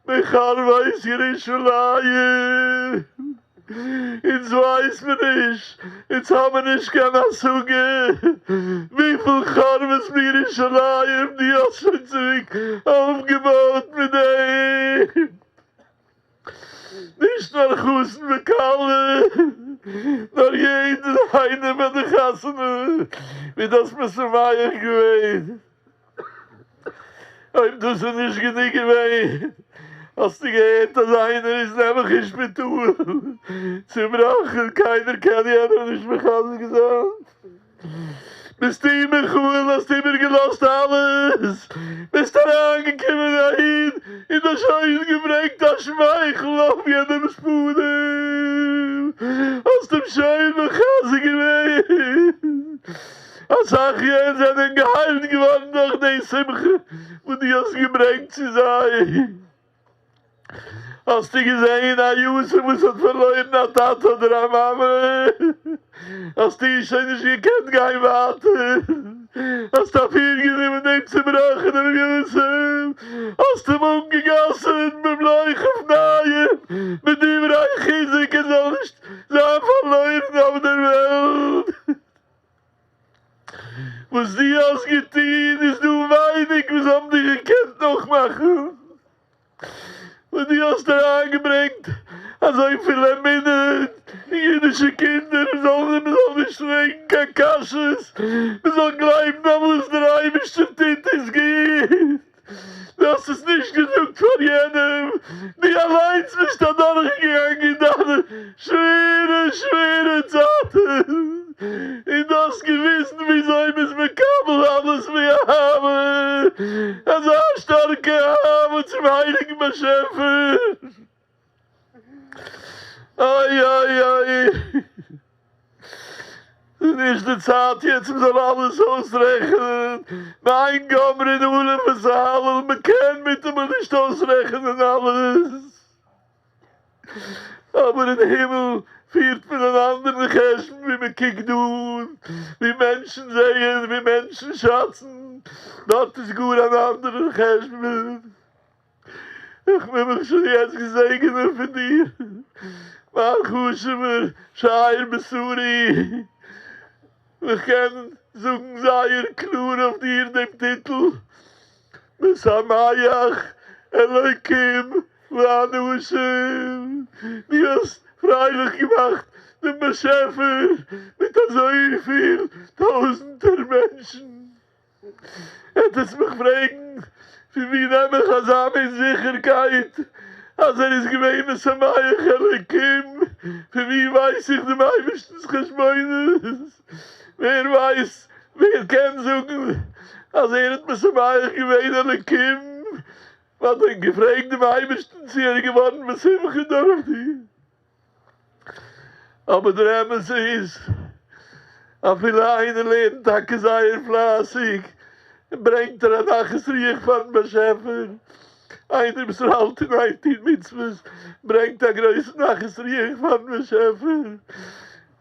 מחרבות ירושלים. אונז ווייס מיר נישט, אונז האמיר נישט קיין השגה וויפיל חורבות בירושלים דו האסט שוין צוריק אויפגעבויט מיט דעם. נישט נאר חתן וכלה, נאר יעדער איינער ביי די חתונה ווי דו האסט משמח געווען. אויב דאס איז נישט גענוג געווען, האסטו געהערט אז איינער איז נעבעך אין שפיטאל צובראכן, קיינער קען יענעם נישט מחזק זיין, ביסטו מיכאל האסט איבערגעלאזט אלעס, ביסט אריינגעקומען אהין און דאס שוין געברענגט א שמייכל אויף יענעמס פנים, האסט אים שוין מחזק געווען. אסאך אידן זענען געהיילט געווארן דורך די שמחה וואס דו האסט געברענגט צו זיי. האסטו געזען א יתום וואס האט פארלוירן א טאטע אדער א מאמע? האסטו שוין נישט געקענט גיין ווייטער? האסט אפירגענומען דעם צובראכענעם יתום, האסט אים אנגעגאסן במלוא חפניים מיט דברי חיזוק ער זאל נישט זיין פארלוירן אויף דער וועלט. וואס דו האסט געטון איז דא ווייניג וואס האבן דיך געקענט נאכמאכן, וואס דו האסט אריינגעברענגט אזויפיל אמונה אין אידישע קינדער, מ'זאל מ'זאל נישט פרעגן קיין קשיות, מ'זאל גלייבן אז וואס דער אייבערשטער טוט איז גוט. דו האסט עס נישט געזאגט פאר יענעם, דו אליינס ביסט אדורכגעגאנגען דיינע שווערע שווערע צייטן, און דו האסט געוויזן וויאזוי מ'איז מקבל אלעס באהבה, אזא שטארקע אהבה צום הייליגן באשעפער. איי איי איי. ס'איז נישט די צייט יעצט מ'זאל אלעס אויסרעכענען, ואין גומרין עליו את ההלל, מ'קען מיטאמאל נישט אויסרעכענען אלעס, אבער אין הימל פירט מען אן אנדערן חשבון ווי מ'קוקט דא אן, ווי מענטשן זעען, ווי מענטשן שאצן, דארט איז גאר אן אנדערער חשבון. איך וויל מיך שוין יעצט געזעגענען פון דיר, מיין חשוב'ער שאר בשרי. איך קען זאגן זייער קלאר אויף דיר דעם טיטל, משמח אלוקים ואנשים. דו האסט פרייליך געמאכט דעם באשעפער מיט אזויפיל טויזנטער מענטשן. עטס מיך פרעגן פון ווי נעם איך אזא מין זיכערקייט? אז ער איז געווען משמח אלוקים, פון ווי ווייס איך דעם אייבערשטנ'ס חשבונות? ווער ווייסט, ווער קען זאגן אז ער האט משמח געווען אלוקים? מען האט דען געפרעגט דעם אייבערשטן צו ער איז געווארן בשמחה דורך דיר? אבער דער אמת איז, אפילו איינער לערנט טאקע זייער פלייסיג, ברענגט ער א נחת רוח פארן באשעפער, איינער וואס האלט אין איין טון מצוות, ברענגט א גרויסן נחת רוח פארן באשעפער,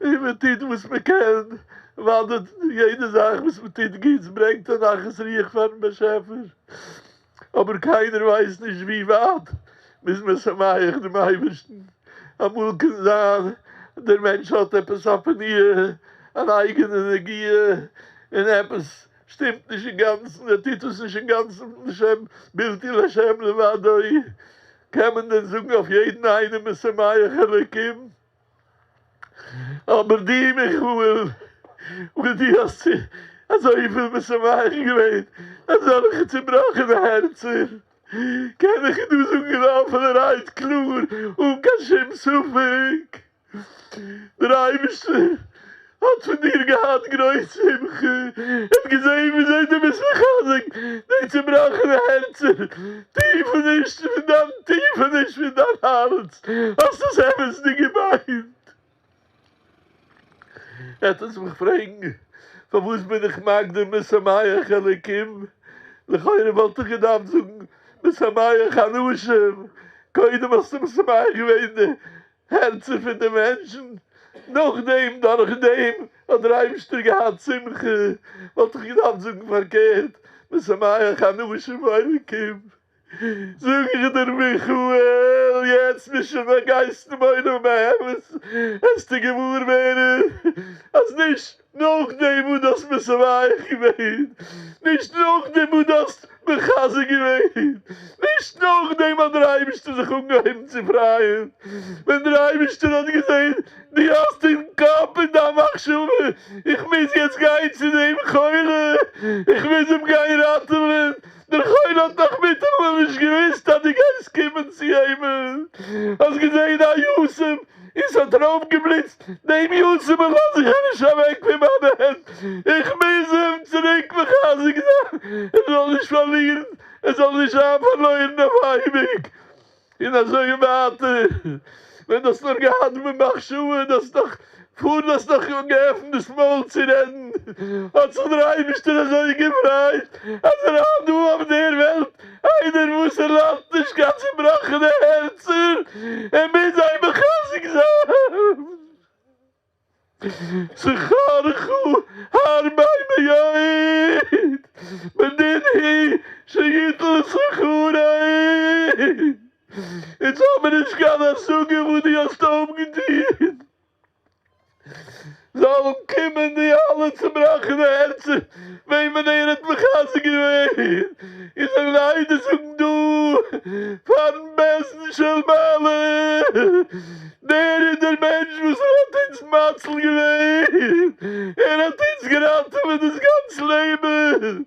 און מען טוט וואס מען קען, ווייל יעדע זאך וואס מען טוט גוטס ברענגט א נחת רוח פארן באשעפער. אבער קיינער ווייסט נישט ווי ווייט מ'איז משמח דעם אייבערשטן, אמאל קען זיין דער מענטש האט עפעס א פניה, אן אייגענע נגיעה, און עפעס שטימט נישט אינגאנצן, ער טוט עס נישט אינגאנצן לשם בלתי לשם לבדו, קען מען דען זאגן אויף יעדן איינעם משמח אלוקים? אבער דו מיכאל, וואס דו האסט אזויפיל משמח געווען אזעלכע צובראכענע הערצער, קען איך דא זאגן אפענערהייט קלאר אן קיין שום ספק, דער אייבערשטער האט פון דיר געהאט גרויס שמחה, ער האט געזען וויאזוי דו ביסט מחזק די צובראכענע הערצער, טיפעניש פון דיין טיפעניש פון דיין הארץ האסט עס אמת'דיג געמיינט. עטס וועט מיך פרעגן פארוואס בין איך מקדים משמח אלוקים, לכאורה וואלט איך געדארפט זאגן משמח אנשים, קודם האסטו משמח געווען די הערצער פון די מענטשן, נאכדעם דורך דעם האט דער אייבערשטער געהאט שמחה, וואלט איך געדארפט זאגן פארקערט, משמח אנשים ואלוקים, זאג איך דיר מיכאל, יעצט ביסט שוין א גייסט אין עולם האמת, וועסטו געוואר ווערן אז נישט נאכדעם וואס דו האסט משמח געווען, נישט נאכדעם וואס דו האסט מחזק געווען, נישט נאכדעם האט דער אייבערשטער זיך אנגעהויבן צו פרייען, ווען דער אייבערשטער האט געזען דו האסט אין קאפ אין דיין מחשבה, איך מוז יעצט גיין צו דעם חולה, איך מוז אים גיין ראטעווען, דער חולה האט נאך מיטאמאל נישט געוואוסט אז דו גייסט קומען צו אים, האסט געזען א יתום און ס'האט ארויפגעבליצט, דעם יתומ'ל לאז איך נישט אוועק פון מיינע הענט, איך מוז אים צוריק מחזק זיין, ער זאל נישט פארלירן, ער זאל נישט זיין פארלוירן אויף אייביג, און אזוי ווייטער, ווען דו האסט נאר געהאט במחשבה, דו האסט נאך פאר דו האסט נאך געעפנט דאס מויל צו רעדן, האט זיך דער אייבערשטער אזוי געפרייט אז ער האט דא אויף דער וועלט איינער וואס ער לאזט נישט קיין צובראכענע הערצער, ער מוז זיי מחזק זיין. שכרך הרבה מאוד בדין הוא שיטול שכרו. אונז האבן נישט קיין השגה וואס דו האסט אויפגעטון. זאלן קומען די אלע צובראכענע הערצער וועמען ער האט מחזק געווען, און זאלן עדות זאגן דא פארן בית דין של מעלה, דער איז דער מענטש וואס ער האט אונז מציל געווען, ער האט אונז געראטעוועט דאס גאנץ לעבן,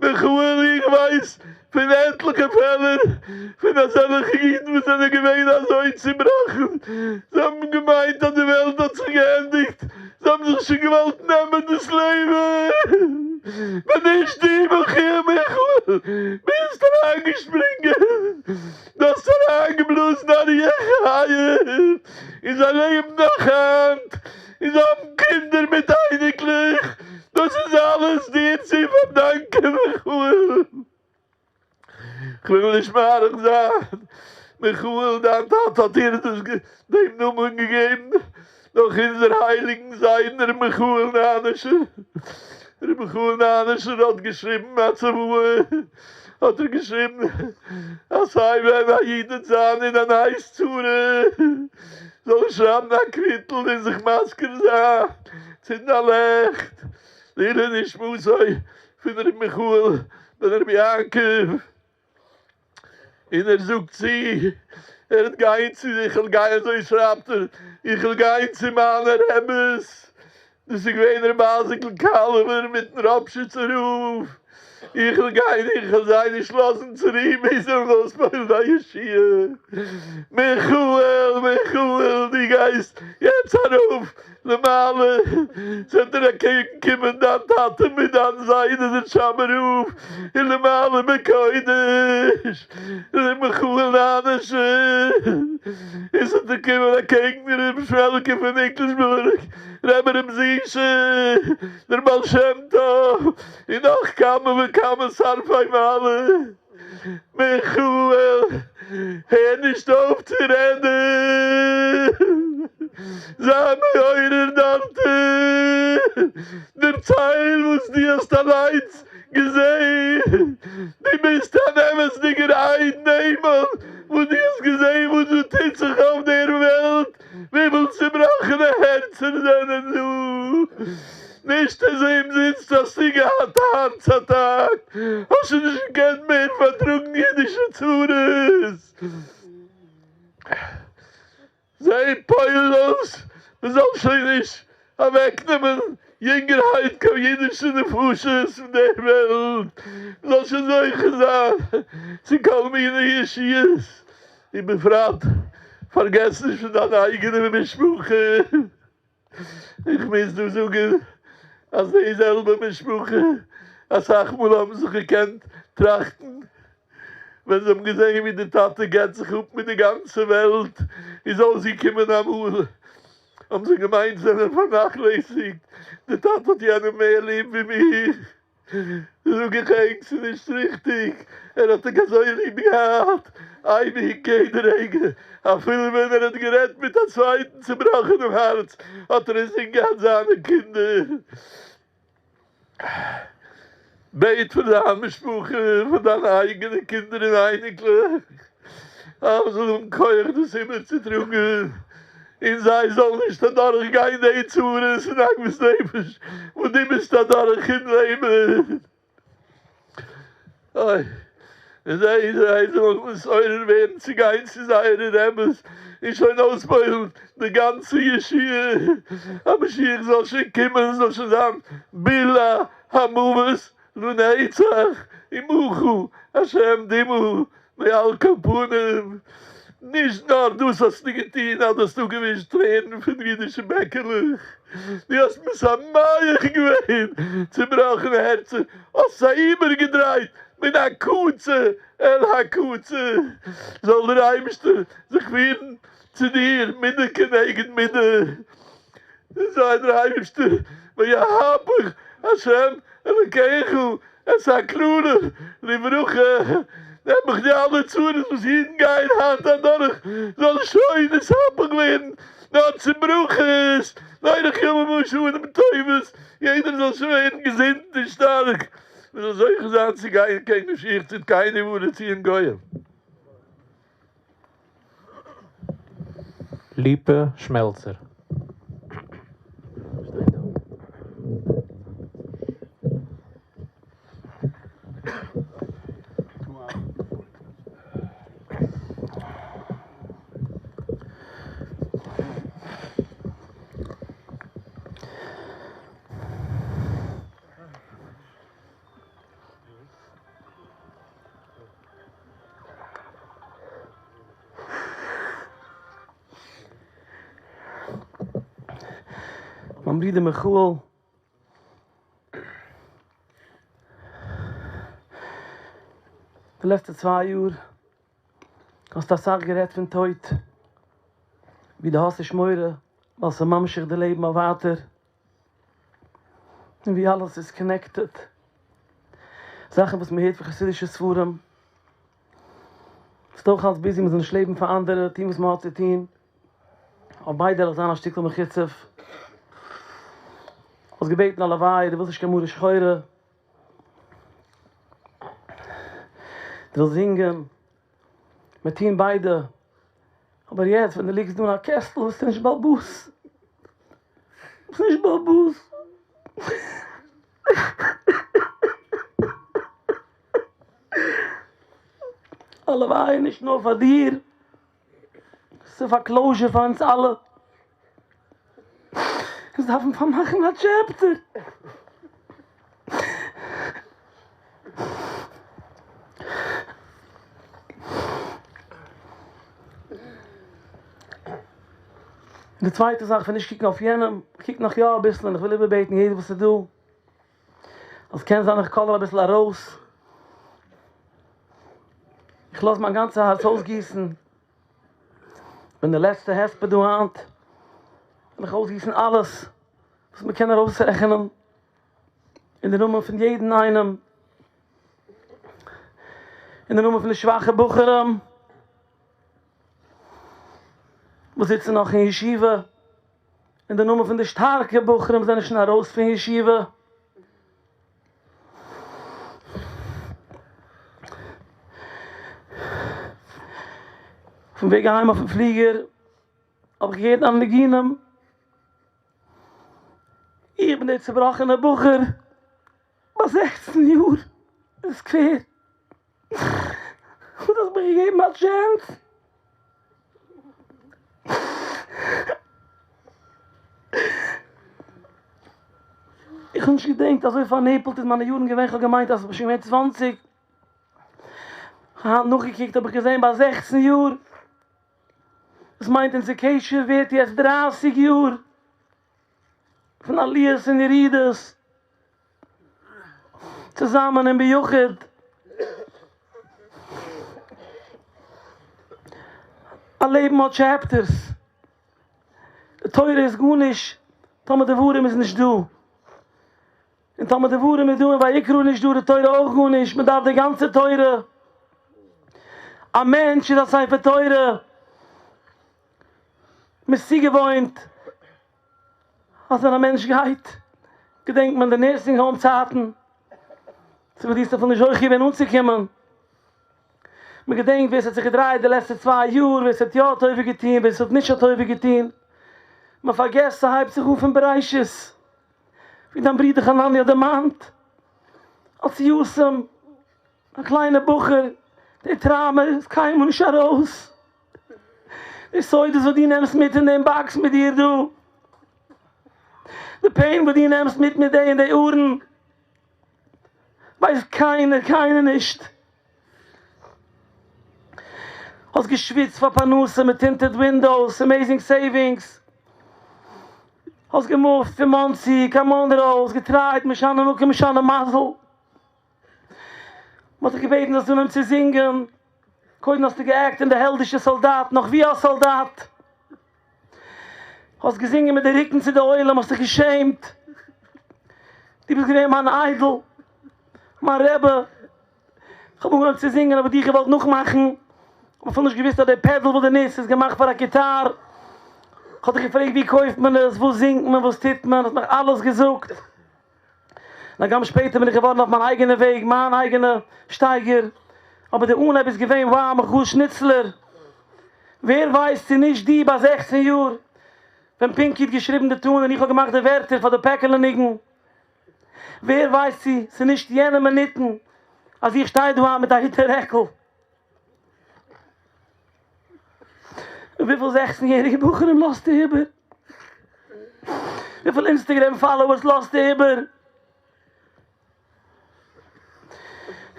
מיכאל איך ווייס פון עטליכע פעלער פון אזעלכע אידן וואס זענען געווען אזוי צובראכן, זיי האבן געמיינט אז די וועלט האט זיך געענדיגט, זיי האבן זיך שוין געוואלט נעמען דאס לעבן, ווען נישט דו בחי' מיכאל ביסט אריינגעשפרינגען, דו האסט אריינגעבלאזן א רוח חיים אין זיי לעבן נאך היינט, און זיי האבן קינדער מיט אייניקלעך, דאס איז אלעס דיר צו פארדאנקען מיכאל. כ'וויל נישט מאריך זיין, מיכאל דיין טאטע האט דיר דאס דעם נאמען געגעבן נאך אונזער הייליגן זיידן ר' מיכאל נאנישער, ר' מיכאל נאנישער האט געשריבן א צוואה, האט ער געשריבן אז סיי ווען א איד וועט זיין אין אן עת צרה זאל ער שרייבן א קוויטל און זיך מזכיר זיין, צינדן א לעכט לעילוי נשמתו פון ר' מיכאל בן רבי יעקב, און ער זאגט צו, ער וועט גיין צו, איך וועל גיין, אזוי שרייבט ער, איך וועל גיין צו מיינע רעבעס, דאס איז געווען רבי אייזיק'ל קאלובער מיטן ראפשיצער רב. איך וועל גיין, איך וועל זיי נישט לאזן צו רו ביז זיי וועלן אויספועל'ן א ישועה. מיכאל, מיכאל, דו גייסט יעצט ארויף למעלה, ס'וועט דיר אקעגן קומען דיין טאטע מיט דיין זיידע דער טשאבער רב, און למעלה בקודש, ר' מיכאל נאנאשער, און ס'וועט דיר קומען אקעגן ר' שמעלקע פון ניקלשבורג, רבי ר' זישע, דער בעל שם טוב, און נאך כמה וכמה שרפי מעלה. מיכאל, הער נישט אויף צו רעדן! זיי מעורר דארטן! דערצייל וואס דו האסט אליינס געזען! דו ביסט אן אמת'דיגער עד נאמן וואס דו האסט געזען וואס דא טוט זיך אויף דער וועלט! וויפיל צובראכענע הערצער זענען דא? נישט אזוי אומזינסט האסטו געהאט א הארץ אטאק, האסט שוין נישט געקענט מער פארטראגן אידישע צרות. זיי פועל אויס מען זאל שוין נישט אוועקנעמען יונגערהייט קיין אידישע נפשות פון דער וועלט, מען זאל שוין זוכה זיין צו כל מיני ישועות, ובפרט פארגעס נישט פון דיין אייגענע משפחה, איך מוז דא זאגן אז די זעלבע משפחה אסאך מאל האבן זיך געקענט טראכטן ווען זיי האבן געזען ווי די טאטע געבט זיך אפ מיט די גאנצע וועלט, איז אויסגעקומען אמאל האבן זיי געמיינט זיי זענען פארנאכלעסיגט, די טאטע האט יענעם מער ליב ווי מיך. זאג איך ענק ס'איז נישט ריכטיג, ער האט ענק אזוי ליב געהאט, אייביג יעדע רגע, אפילו ווען ער האט גערעדט מיט א צווייטן צובראכענעם הארץ האט ער אינזין געהאט זיינע קינדער. בעט פאר דיין משפחה, פאר דיינע אייגענע קינדער און אייניקלעך, אז מ'זאל האבן כח דאס איבערצוטראגן, און זיי זאלן נישט אדורך גיין די צרות און עגמת נפש וואס דו ביסט אדורך אין לעבן. אוי, און זיי זיי זאלן נתעורר ווערן צו גיין צו זייערע רעבעס און שוין אויספועל'ן די גאנצע ישועה, אז משיח זאל שוין קומען, זאל שוין זיין בלע המוות לנצח, ומחה השם דמעה מעל כל פנים, נישט נאר דאס האסטו געטון אז דו האסט אפגעווישט טרערן פון אידישע בעקעלעך, דו האסט משמח געווען צובראכענע הערצער, האסט זיי איבערגעדרייט מן הקצה אל הקצה, זאל דער אייבערשטער זיך פירן צו דיר מידה כנגד מידה, זאל דער אייבערשטער ויהפך השם אלקיך את הקללה לברכה, נעבעך די אלע צרות וואס אידן גייען היינט אדורך זאל שוין נתהפך ווערן נאר צו ברכות, לאורך ימים ושנים טובות, יעדער זאל שוין ווערן געזונט און שטארק, מען זאל זוכה זיין צו גיין קעגן משיח צדקינו ובא לציון גואל. ליפא שמעלצער. מיין ברודער מיכאל די לעצטע צוויי יאר האסטו אסאך גערעדט פון טויט, ווי דו האסט נישט מורא ווייל ס'איז ממשיך די לעבן אויף ווייטער. און ווי אלעס איז connected, זאכן וואס מען הערט פון חסידישע ספרים, ס'איז אויך אלץ busy מען זאל נישט לעבן פאר אנדערע, טון וואס מען האט צו טון, אויף ביידע וועל איך זיין א שטיקל מחוצף, האסט געבעטן א לוויה, דו ווילסט נישט קיין מרה שחורה, דו ווילסט זינגען, מיר טוען ביידע, אבער יעצט ווען דו ליגסט דא אין א קעסטל ביסטו נישט באלבאס, ביסט נישט באלבאס. הלוואי נישט נאר פאר דיר, ס'איז פאר closure פאר אונז אלע. אונז דארפן פארמאכן א chapter. די צווייטע זאך פון נישט קוקן אויף יענעם, איך קוק נאך יא אביסל און איך וויל איבערבעטן יעדער וואס איז דא, אז קען זיין איך קאלער אביסל ארויס, איך לאז מיין גאנצע הארץ אויסגיסן, כ'בין די לעצטע הספד דא היינט, וויל איך אויסגיסן אלעס וואס מען קען ארויסרעכענען אין די נאמען פון יעדן איינעם, אין די נאמען פון די שוואכע בחורים וואס זיצן נאך אין ישיבה, אין די נאמען פון די שטארקע בחורים וואס זענען שוין ארויס פון ישיבה. אויפן וועג אהיים אויפן פליגער האב איך געהערט דיינע ניגונים, איך בין דער צובראכענער בחור ביי זעכצן יאר אין סקווער, דו האסט מיר געגעבן א טשענס. איך האב נישט געדענקט אזוי פארנעפלט איז מיינע יארן געווען, כ'האב געמיינט אז כ'בין שוין געווען צוואנציג, היינט נאכגעקוקט האב איך געזען ביי זעכצן יאר, דאס מיינט אונזער קשר ווערט יעצט דרייסיג יאר פון עליות און ירידות, צוזאמען און ביחוד. א לעבן האט טשעפטערס. די תורה איז גארנישט טאמער דברים איז נישט דא. און טאמער דברים איז דא און ויקרא איז נישט דא איז די תורה אויך גארנישט. מען דארף די גאנצע תורה. א מענטש איז א ספר תורה. מען איז צוגעוואוינט אז ווען א מענטש גייט געדענקט מען די נורסינג האום צייטן, צו וואס דו האסט אפילו נישט זוכה געווען אנצוקומען, מען געדענקט ווער ס'האט זיך געדרייט די לעצטע צוויי יאר, ווער ס'האט יא א טובה געטון, ווער ס'האט נישט א טובה געטון, מען פארגעסט ס'הייבט זיך אן פון בראשית, ווי דיין ברודער חנני' האט דערמאנט, אלס יתום, א קליינע בחור, די טראומא איז קיינמאל נישט ארויס. די סודות וואס דו נעמסט מיט אין דעם באקס מיט דיר דא, די פעין וואס דו נעמסט מיט מיט דיר אין די ארון, ווייסט קיינער, קיינער נישט. האסט געשוויצט פאר פרנסה מיט טינטעד ווינדאוס, עמעזינג סעיווינגס, האסט געמופט פון מאנסי קיין מאנרא, האסט געטרייט משנה מקום משנה מזל. מ'האט דיך געבעטן זאלסט אנהויבן צו זינגען, קודם האסטו גע'עקט אין די העלדישע סאלדאט, נאך ווי א סאלדאט, האסט געזינגען מיט די רוקן צו די עולם, האסט זיך געשעמט, דו ביסט געווען מיין איידל, מיין רבי, איך האב אנגעהויבן צו זינגען האב איך דיך געוואלט נאכמאכן, כ'האב אפילו נישט געוואוסט אז די פעדל וואס דו נוצט איז געמאכט פאר א גיטאר, כ'האב דיך געפרעגט ווי קויפט מען עס, וואס זינגט מען, וואס טוט מען, האסט מיך אלעס געזאגט. הגם שפעטער בין איך געווארן אויף מיין אייגענע וועג, מיין אייגענע שטייגער, אבער די אנהייב איז געווען וואו מיכאל שניצלער, ווער ווייסט צו נישט דו ביי זעכצן יאר ווען פינקי האט געשריבן די טאן און איך האב געמאכט די ווערטער פאר די פעקעלע ניגון, ווער ווייסט צו ס'איז נישט יענע מינוטן אז איך שטיי דא היינט מיט א היתר רעקל. וויפיל זעכצן יעריגע בחורים לאזטו איבער? וויפיל אינסטעגרעם פאלאוערס לאזטו איבער?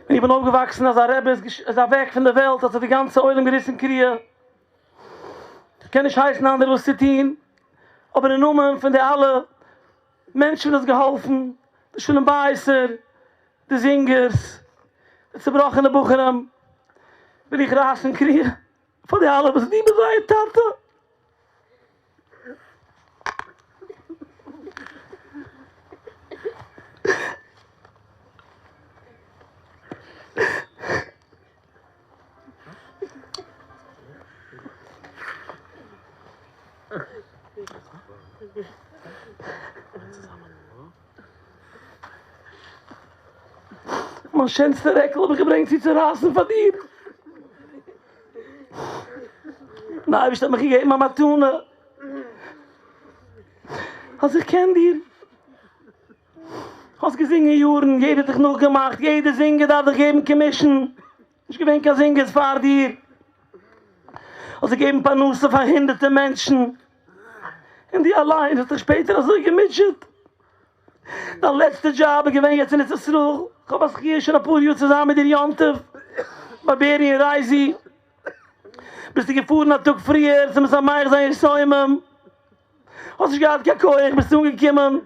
ווען איך בין אויפגעוואקסן אז א רבי איז אוועק פון די וועלט האט זיך די גאנצע עולם געריסן קריעה. איך קען נישט הייסן אנדערע וואס צו טון, אבער אין נאמען פון די אלע מענטשן וואס האסט געהאלפן, די שלום בית'ער, די זינגערס, די צובראכענע בחורים, וויל איך רייסן קריעה פאר די אלע וואס דו ביסט זייער טאטע. מיין שענסטע רעקל האב איך געברענגט צו צורייסן פאר דיר. דער אייבערשטער האט מיך געגעבן א מתנה אז איך קען דיר. האסט געזינגען יארן, יעדער האט דיך נאכגעמאכט, יעדער זינגער דארף דיך געבן קאמישן. נישט געווען קיין זינגערס פאר דיר, האסט געגעבן פרנסה פאר הונדערטער מענטשן, און דו אליין האסט דיך שפעטער אזוי געמוטשעט, דיין לעצטע דזשאב איז געווען יעצט אין ארץ ישראל, כ'האב א זכיה שוין אפאר יאר צו זיין מיט דיר יום טוב ביי בערי און רייזי. ביסטו געפארן א טאג פריער צו משמח זיין יתומים, האסט נישט געהאט קיין כח, ביסט אנגעקומען,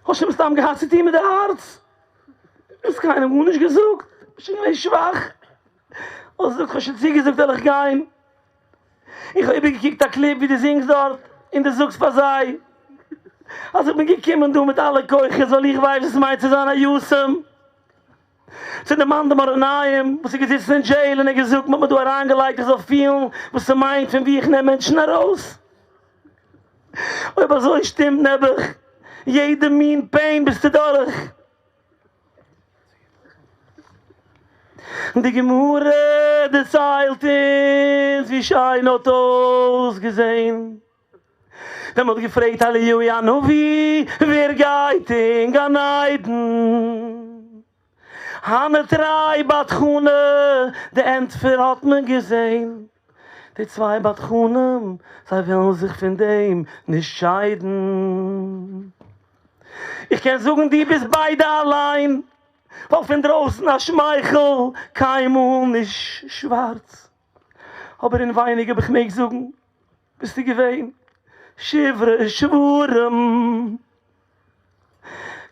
האסט שוין מסתם געהאט צוטון מיט די הארץ, האסט קיינעם גארנישט געזאגט, ביסט שוין געווען שוואך, האסט געזאגט כ'האב שוין צוגעזאגט וועל איך גיין, איך האב איבערגעקוקט א קליפ ווי דו זינגסט דארט און דו זאגסט פאר זיי אז איך בין געקומען דא מיט אלע כוחות ווייל איך ווייס וואס מיינט צו זיין א יתום. ס'דערמאנט דעם מאור עינים וואס איז געזיצן אין דזשעיל און ער האט געזאגט מ'האט מיר דא אריינגעלייגט איך זאל פילן וואס ס'מיינט פון וואו איך נעם מענטשן ארויס. אויב אזוי שטימט נעבעך יעדע מין פעין ביסטו דורך. די גמרא דערציילט אונז ווי שיין האט אויסגעזען ווען מ'האט געפרעגט אליהו הנביא ווער גייט אין גן עדן, הני תרי בדחני, די ענטפער האט מען געזען, די צוויי בדחנים זיי וועלן זיך פון דעם נישט שיידן. איך קען זאגן דו ביסט ביידע אליין, ווייל פון דרויסן א שמייכל קיינמאל נישט שווארץ, אבער אינווייניג אויב איך מעג זאגן ביסטו געווען שברי שברים,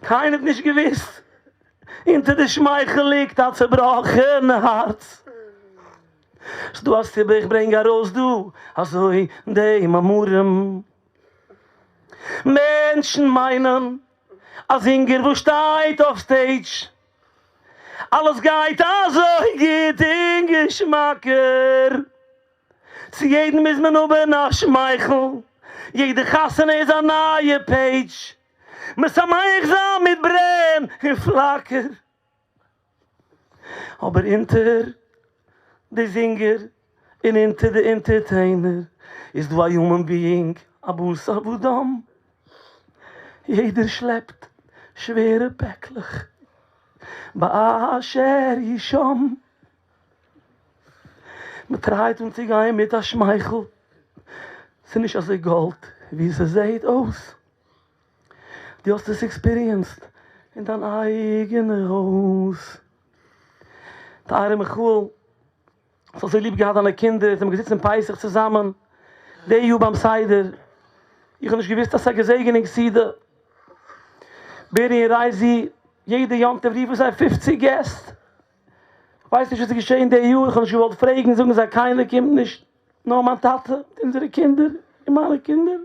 קיינער האט נישט געוואוסט, אונטער די שמייכל ליגט א צעבראכן הארץ, ס'דא א סיבה איך ברענג ארויס דא אזוי די מאמרים, מענטשן מיינען א זינגער וואס שטייט אויף סטעידזש, אלעס גייט אזוי גוט און געשמאקער. צו יעדן מוז מען האבן א שמייכל, יעדע חתונה איז א נייע פעידזש, משמח זיין מיט ברען און פלאקער. אבער אונטער די זינגער און אונטער די אינטערטעינער איז דא א יומען ביאינג, א בשר ודם, יעדער שלעפט שווערע פעקלעך באשר הוא שם. מען טרייט אנצוגיין מיט א שמייכל, ס'איז נישט אזוי גאלד ווי ס'זעהט אויס, דו האסט עס עקספיריענסד אין דיין אייגענע הויז. טייערע מיכאל, האסט אזוי ליב געהאט דיינע קינדער, זעמיר געזיצן פסח צוזאמען די יאר ביים סדר, איך האב נישט געוואוסט אז ס'איז א געזעגענונג סעודה, בערי און רייזי, יעדע יום טוב רופן זיי פופציג געסט, כ'ווייס נישט וואס איז געשען די יאר, כ'האב נישט געוואלט פרעגן, זאגן זיי קיינער קומט נישט, נאר מיין טאטע מיט אונזערע קינדער און מיינע קינדער.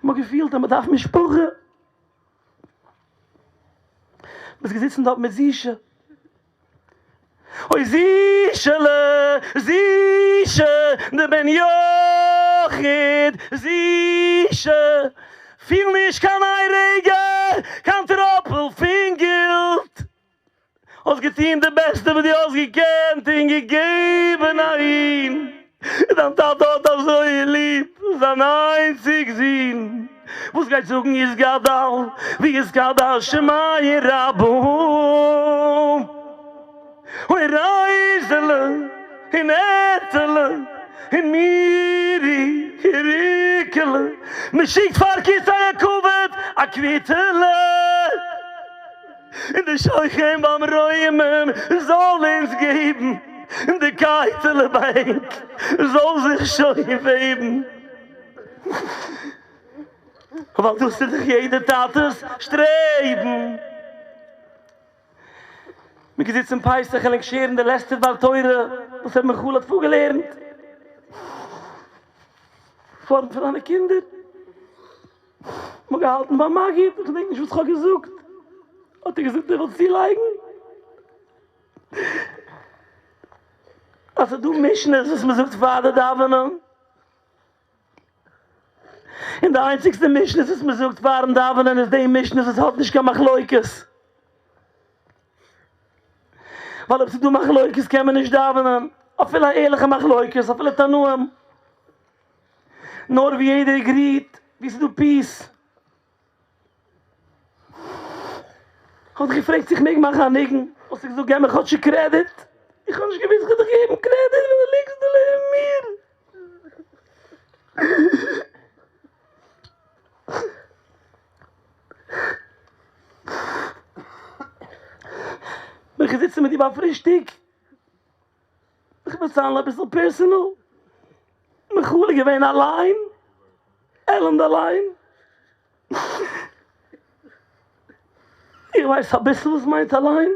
מ'האט געפילט אז מ'דארף משפחה. מ'איז געזיצן דארט מיט זישע. אוי זישעלע, זישע, די בן יחיד, זישע, פיל נישט קיין איין רגע קיין טראפל פון גילט, האסט געטון די בעסטע וואס דו האסט געקענט און געגעבן אהין, דיין טאטע האט אזוי ליב זיין איינציג זון, וואס גייט זאגן יתגדל ויתקדש שמיה רבא, אוי רייזעלע און עטעלע און מירי און ריקעלע, מען שיקט פאר כסא הכבוד א קוויטעלע, און די שוכן במרומים זאל אונז געבן, און די קייטעלע ביי ענק זאל זיך שוין וועבן, ווייל דאס איז דאך יעדע טאטע'ס שטרעבן. מ'איז געזיצן פסח און לעקטשערן די לעצטע דבר תורה וואס ר' מיכאל האט פארגעלערנט פארנט פון זיינע קינדער. מ'האט געהאלטן ביים מגיד, איך געדענק נישט וואס כ'האב געזאגט, האט ער געזאגט ער וויל צולייגן אז ס'איז דא משנה'ס וואס מ'זאגט פאר די דאווענען. און די איינציגסטע משניות וואס מען זאגט פארן דאווענען איז די משניות וואס האט נישט קיין מחלוקת. ווייל אויב ס'איז דא מחלוקת קען מען נישט דאווענען, אפילו א ערליכע מחלוקת, אפילו תנאים. נאר ווי יעדער עגריט, ווי ס'איז דא פיס. כ'האב דיך געפרעגט צו איך מעג מאכן א ניגון, האסטו געזאגט געב מיר כאטשיג קרעדיט, איך האב נישט געוואוסט איך וועל דיך געבן קרעדיט ווען דו ליגסט דא לעבן מיר. בין איך געזיצן מיט דיר ביי פרישטאג, איך פארצייל אביסל פערסענעל, מיכאל איז געווען אליין, עלנד אליין, איך ווייס אביסל וואס מיינט אליין,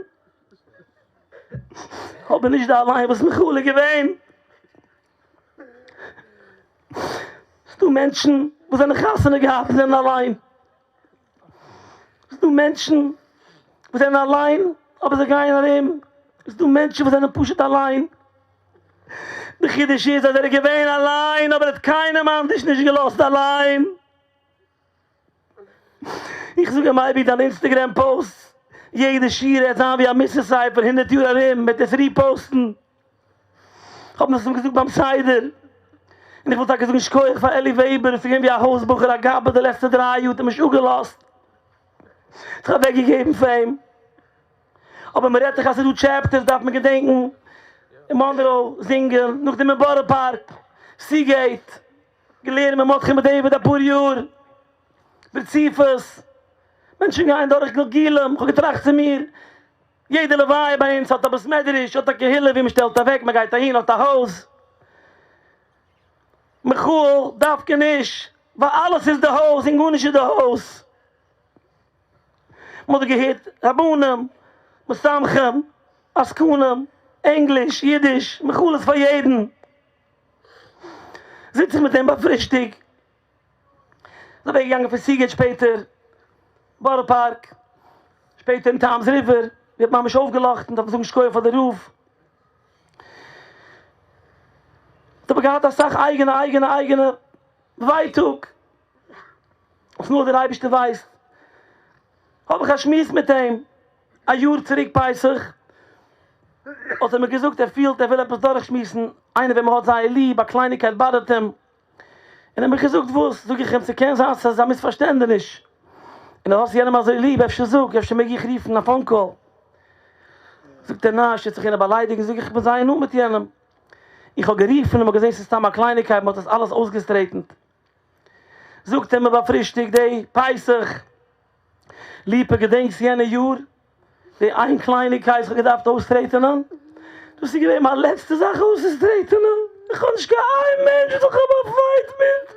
אבער נישט די אליין וואס מיכאל איז געווען. ס'דא מענטשן וואס זענען חתונה געהאט און זענען אליין. ס'דא מענטשן וואס זענען אליין אבער זיי גייען ארום. ס'דא מענטשן וואס זענען פשוט אליין. די חידוש איז אז ער איז געווען אליין אבער ער האט קיינעם אנדערש נישט געלאזט אליין. איך זאג אים אייביג דיין אינסטעגרעם posts, יעדע שורה וועט זיין ווי א מוסר ספר הונדערט יאר ארום מ'וועט עס repost ן. כ'האב עס אים געזאגט ביים סדר, און איך וויל טאקע זאגן שכוח פאר אלי וועבער, עס איז געווען ווי א הויז בחור א גבאי די לעצטע דריי יאר האט ער מיך נישט אפגעלאזט, זיך אוועק געגעבן פאר אים, אבער מען רעדט דאך אז ס'איז דא chapters דארף מען געדענקן, אין מאנראו זינגען, נאכדעם אין בארא פארק, סיגעיט, געלערנט מיט מרדכי מיט דוד אפאר יאר, ברציפות, מענטשן גייען דורך גלגולים, כ'האב געטראכט צו מיר, יעדע לוויה ביי אונז האט א בית מדרש, האט א קהילה ווי מען שטעלט אוועק, מען גייט אהין, האט א הויז. מיכאל, דווקא נישט, ווייל אלעס איז די הויז און גארנישט איז די הויז. מען האט דא געהערט רבנים, משמחים, עסקנים, ענגליש, אידיש, מיכאל איז פאר יעדן. זיץ איך מיט אים ביי פרישטאג. איז אוועק געגאנגען פון סיגעט שפעטער בארא פארק, שפעטער אין טאמס ריווער, ווערט ממש אויפגעלאכטן, דארף מען זאגן שכוח פאר די רב. האט אבער געהאט אסאך אייגענע אייגענע אייגענע ווייטאג, וואס נאר דער אייבערשטער ווייסט. האב איך א שמועס מיט אים א יאר צוריק פסח, האט ער מיר געזאגט ער פילט ער וויל עפעס דורכשמועסן, איינער וועם ער האט זייער ליב, א קלייניקייט באדערט אים, און ער האט מיך געזאגט וואס? זאג איך אים ס'קען זיין ס'איז א מיספארשטענדעניש, און דו האסט יענעם אזוי ליב אפשר זאג, אפשר מעג איך רופן א phone call? זאגט ער ניין, אפשר וועט זיך יענער באליידיגן, זאג איך איך בין זייער נאנט מיט יענעם, איך האב גערופן און מ'האט געזען ס'איז סתם א קלייניקייט, מ'האט עס אלעס אויסגעסטרעיטנט. זאגט ער מיר ביי פרישטאג די פסח, ליפא געדענקסט יענע יאר? די איין קלייניקייט וואס כ'האב געדארפט אויסטרעטענען, דאס איז געווען מיין לעצטע זאך אויסצוסטרעטענען, איך האב נישט קיין איין מענטש וואס איך האב א fight מיט,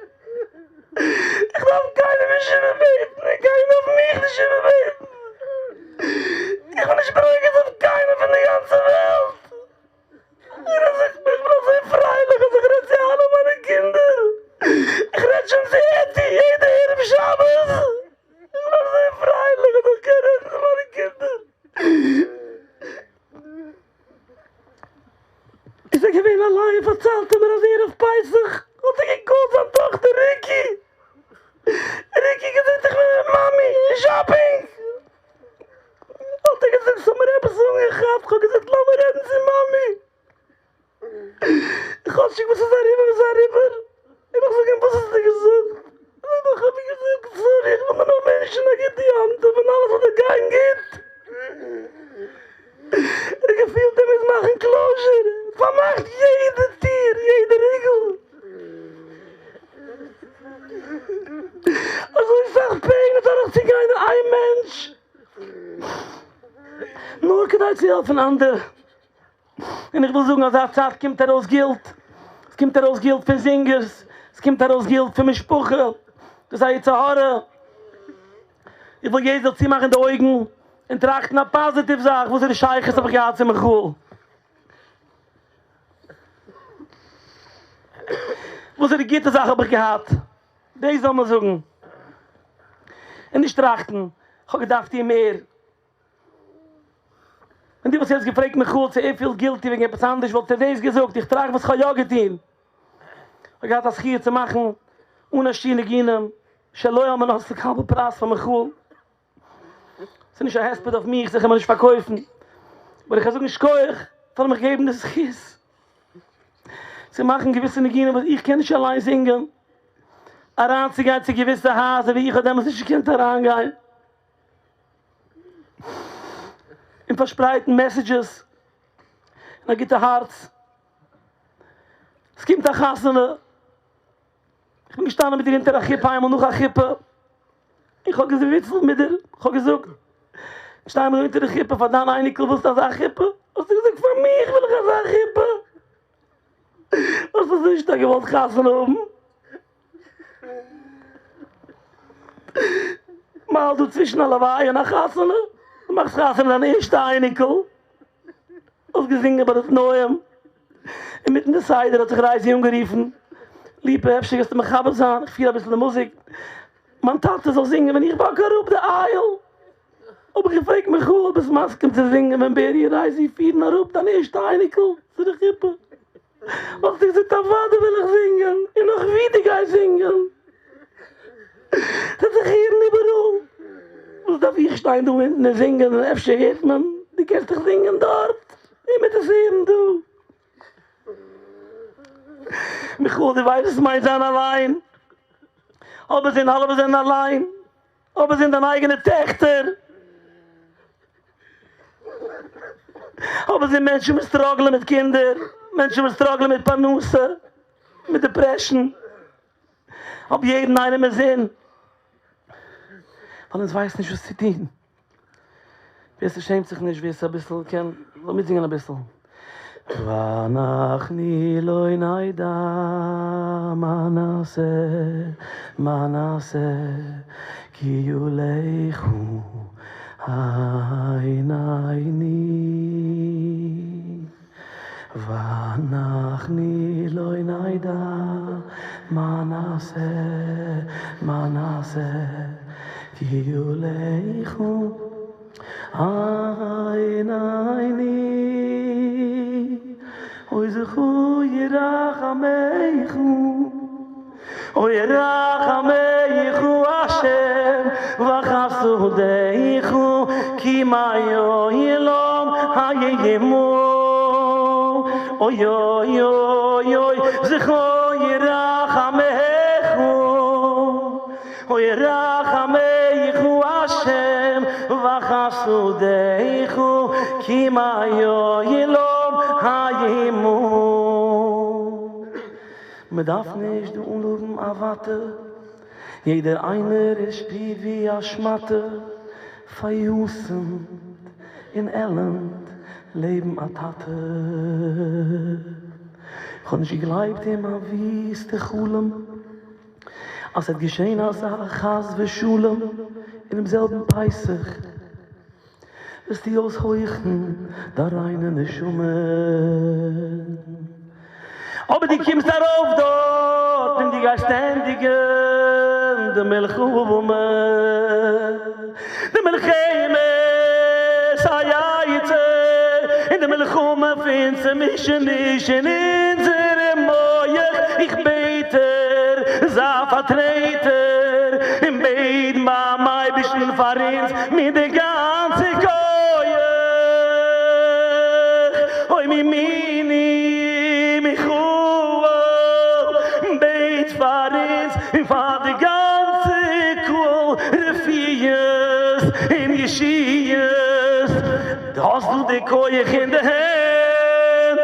איך דארף קיינעם נישט איבערבעטן און קיינער דארף מיך נישט איבערבעטן, איך בין נישט ברוגז אויף קיינעם פון די גאנצע וועלט. איך בין אזוי פרייליך אז איך רעד צו אלע מיינע קינדער, איך רעד שוין צו עטי יעדע ערב שבת, איך בין אזוי פרייליך אז איך קען רעדן צו מיינע קינדער. איז ער געווען אליין פארציילט ער מיר אז ערב פסח האט ער געקאלט זיין טאכטער ריקי, ריקי געזאגט איך בין מיט מאמי אין shopping. האט ער געזאגט ס'האט מיר עפעס אנגעכאפט, כ'האב געזאגט לאמיר רעדן צו מאמי, כאטשיג וואס איז אריבער איז אריבער, און איך זאג אים וואס האסטו געזאגט, זאגט ער כ'האב איר געזאגט sorry איך וויל דיר נאר ווינטשן א גוטע יום טוב און אלעס זאל דיר גיין גוט, ער האט געפילט ער מוז מאכן closure, פארמאכט יעדע טיר יעדע ריגל, אזוי סאך pain אדורכצוגיין איין מענטש. נאר כדי צו העלפן אנדערע. און איך וויל זאגן אזא צייט קומט ארויס guilt, עס קומט ארויס guilt פון זינגערס, עס קומט ארויס guilt פון משפחה, דאס איז א יצר הרע. איך וויל יעדער זאל צומאכן די אויגן און טראכטן א positive זאך, וואסערע שייכות האב איך געהאט צו מיכאל? וואסערע גוטע זאך האב איך געהאט? דאס זאל מען זאגן און נישט טראכטן כ'האב געדארפט טון מער. ווען דו וואלסט יעצט געפרעגט מיכאל צו ער פילט guilty וועגן עפעס אנדערש וואלט ער דאס געזאגט, איך טראכט וואס כ'האב יא געטון. כ'האב געהאט א זכי' צו מאכן אן א שיעור ניגונים שלא על מנת לקבל פרס פאר מיכאל. ס'איז נישט א הספד אויף מיך, זיך אים נישט פארקויפן, אבער איך קען זאגן שכוח פארן מיך געבן די זכות צו מאכן געוויסע ניגונים וואס איך קען נישט אליין זינגען, אריינצוגיין צו געוויסע הייזער ווי איך האב דעמאלטס נישט געקענט אריינגיין, און פארשפרייטן messages און א גוטע הארץ. ס'קומט א חתונה. איך בין געשטאנען מיט דיר אונטער א חופה איינמאל נאך א חופה, איך האב געוויצלט מיט דיר, איך האב געזאגט. שטיי מיר אונטער די חופה פאר דיין אייניקל ווילסטו אזא חופה? האסטו געזאגט פאר מיך וויל איך אזא חופה! האסט אזוי שטארק געוואלט חתונה האבן? מ'האלט דא צווישן א לוויה און א חתונה, דו מאכסט חתונה דיין ערשטע אייניקל, האסט געזינגען ביי די תנאים, אינמיטן די סדר האט זיך רייזי אנגערופן, ליפא אפשר גייסטו מכבד זיין, איך פיר אביסל די מוזיק, מיין טאטע זאל זינגען ווען איך וואק אראפ די אייל. האב איך געפרעגט מיכאל ביסט מסכים צו זינגען ווען בערי און רייזי פירן אראפ דיין ערשטע אייניקל צו די חופה? האסטו געזאגט אוודאי וויל איך זינגען און נאך ווי דו גייסט זינגען ס'וועט זיך הערן איבעראל, וואס דארף איך שטיין דא אונטן און זינגען און אפשר הערט מען, דו קענסט דאך זינגען דארט און מ'וועט עס הערן דא. מיכאל דו ווייסט וואס מיינט זיין אליין? אבער זענען אלע וואס זענען אליין אבער זענען דיינע אייגענע טעכטער, אבער זענען מענטשן וואס struggle ען מיט קינדער, מענטשן וואס struggle ען מיט פרנסה, מיט depression, האב יעדן איינעם אינזין, ווייל אונז ווייסן נישט וואס צו טון. ווער ס'שעמט זיך נישט, ווער ס'אביסל קען, זאל מיטזינגען אביסל. ואנחנו לא נדע מה נעשה, מה נעשה, כי ילכו עינינו. ואנחנו לא נדע מה נעשה, מה נעשה, כי ילכו עינינו, אוי זכו ירחמך, אוי רחמיך השם וחסדיך כי מעולם היימו אוי אוי אוי אוי זכור רחמיך אוי רחמיך השם וחסדיך כי מעולם היימו מען דארף נישט דא אנלאדן א וואטע, יעדער איינער איז שפירט ווי א שמאטע, פאר'יתומ'ט אין עלנד לעבן א טאטע. כ'האב נישט געגלייבט אין מיין וויסטע חלום, אז ס'וועט געשען אזא חס ושלום אינעם זעלבן פסח. וועסטו אויסהויכן דיין ריינע נשמה. אבער דו קומסט ארויף דארט און דו גייסט ענדיגן די מלחמה, די מלחמת היצר, און די מלחמה פון צעמישעניש אין אונזערע מח, איך בעט דיר, זיי פארטרעטער און בעט ביים אייבערשטן פאר אונז מיט די גאנצע כח, אוי מימיני מיכאל, בעט פאר אונז און פאר די גאנצע קהל רפואות און ישועות, דו האסט דא די כח אין די הענט.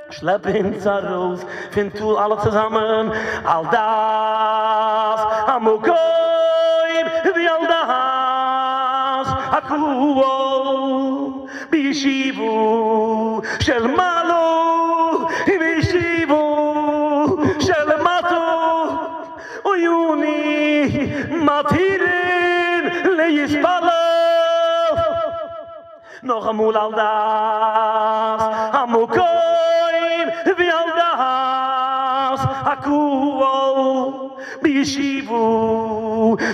שלעפ אונז ארויס פון טאל אלע צוזאמען, על דעת המקום ועל דעת הקהל, בישיבה של מעלה ובישיבה של מטה, אנו מתירין להתפלל. נאכאמאל על דעת המקום ועל דעת הקהל בישיבה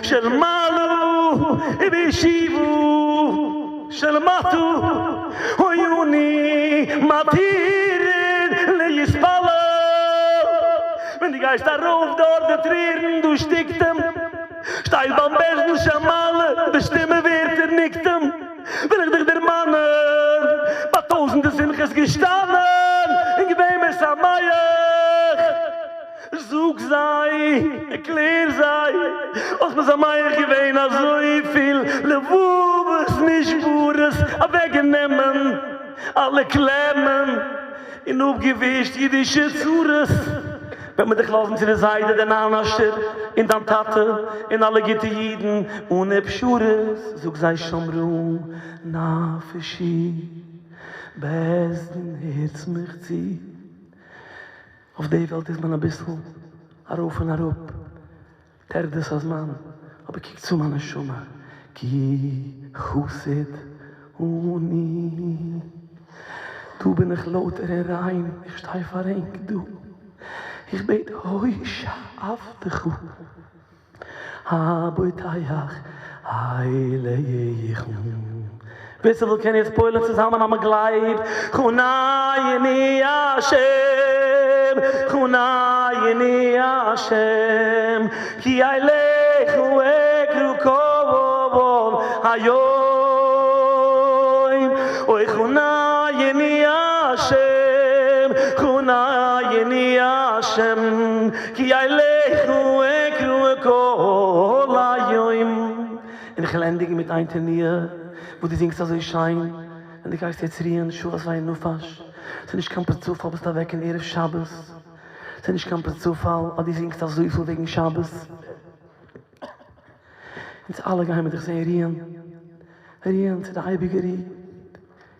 של מעלה ובישיבה של מטה אנו מתירין להתפלל ווען דו גייסט ארויף דארט די טרערן דא שטיקט אים שטייט ביים בית דין של מעלה די שטימע ווערט ערניקט. וויל איך דיך דערמאנען, ביי טויזענטע שמחות געשטאנען און געווען משמח, זאג זיי, ערקלער זיי, האסט משמח געווען אזויפיל לבבות נשברות, אוועקגענומען אלע קלעמען און אפגעווישט אידישע צרות. וועט מען דיך לאזן צו די זיידע דער נאנאשער און דיין טאטע און אלע גוטע אידן אנע פשרות, זאג זיי שמרה נפשי בית דין הערטס מיך צו, אויף די וועלט איז מען אביסל ארויף און אראפ, טרדות הזמן, אבער קוק צו מיין נשמה, כי חסיד אני, דא בין איך לויטער און ריין, איך שטיי פאר ענק דא, איך בעט הושע עבדך הבוטח אליך. ווער ס'וויל קען יעצט פועל'ן צוזאמען אז מ'גלייבט, חנני השם, חנני השם, כי אליך אקרא כל היום, אוי חנני השם, חנני השם, כי אליך אקרא כל היום. און איך וועל ענדיגן מיט איין תנועה וואס דו זינגסט אזוי שיין ווען דו גייסט יעצט רוען שעות וינפש, ס'איז נישט קיין צופאל ביסט אוועק אין ערב שבת, ס'איז נישט קיין צופאל אז דו זינגסט אזויפיל וועגן שבת, אונז אלע גייען מיר דיך זען רוען, רוען צו די אייביגע רו, און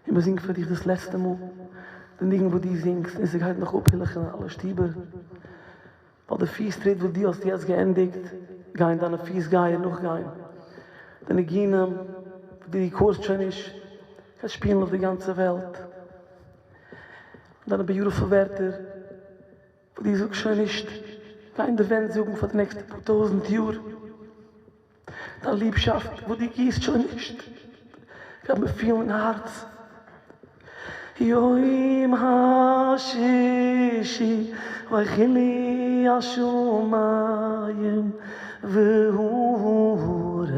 מען זינגט פאר דיך דאס לעצטע מאל די ניגון וואס דו זינגסט און ס'גייט נאך אפהילכן אין אלע שטיבער. ווייל די פיס טריט וואס דו האסט יעצט געענדיגט, גייען דיינע פיס גייער נאכגיין. די ניגונים וואס דו רעקארדסט שוין נישט, גייט שפילן אויף די גאנצע וועלט. דיינע ביוטיפול ווערטער וואס דו זאגסט שוין נישט, גייען די ווענט זאגן פאר די נעקסטע פאר טויזנט יאר. דיין ליבשאפט וואס דו גיסט שוין נישט, גייט מען פילן אין הארץ. יום השישי ויכולו השמים והארץ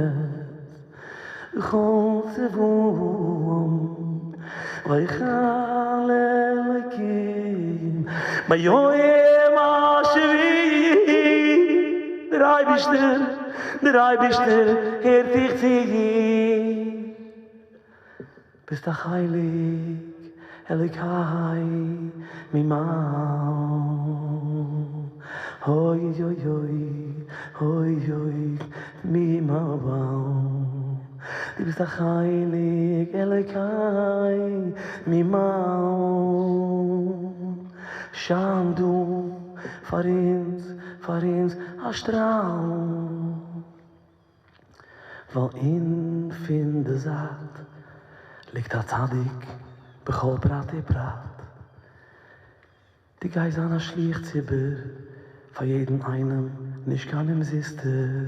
וכל צבאם ויכל אלקים ביום השביעי, דער אייבערשטער, דער אייבערשטער הערט דיך צו, ביסט א חלק אלוקי ממעל, אוי אוי אוי אוי אוי ממעל. דו ביסט א חלק אלוקי ממעל, שיין דא פאר אונז, פאר אונז א שטראל, ווייל אין פון די זייט ליגט א צדיק בכל פרט ופרט. דו גייסט זיין א שליח ציבור פאר יעדן איינעם, נישט קיין אומזיסטער.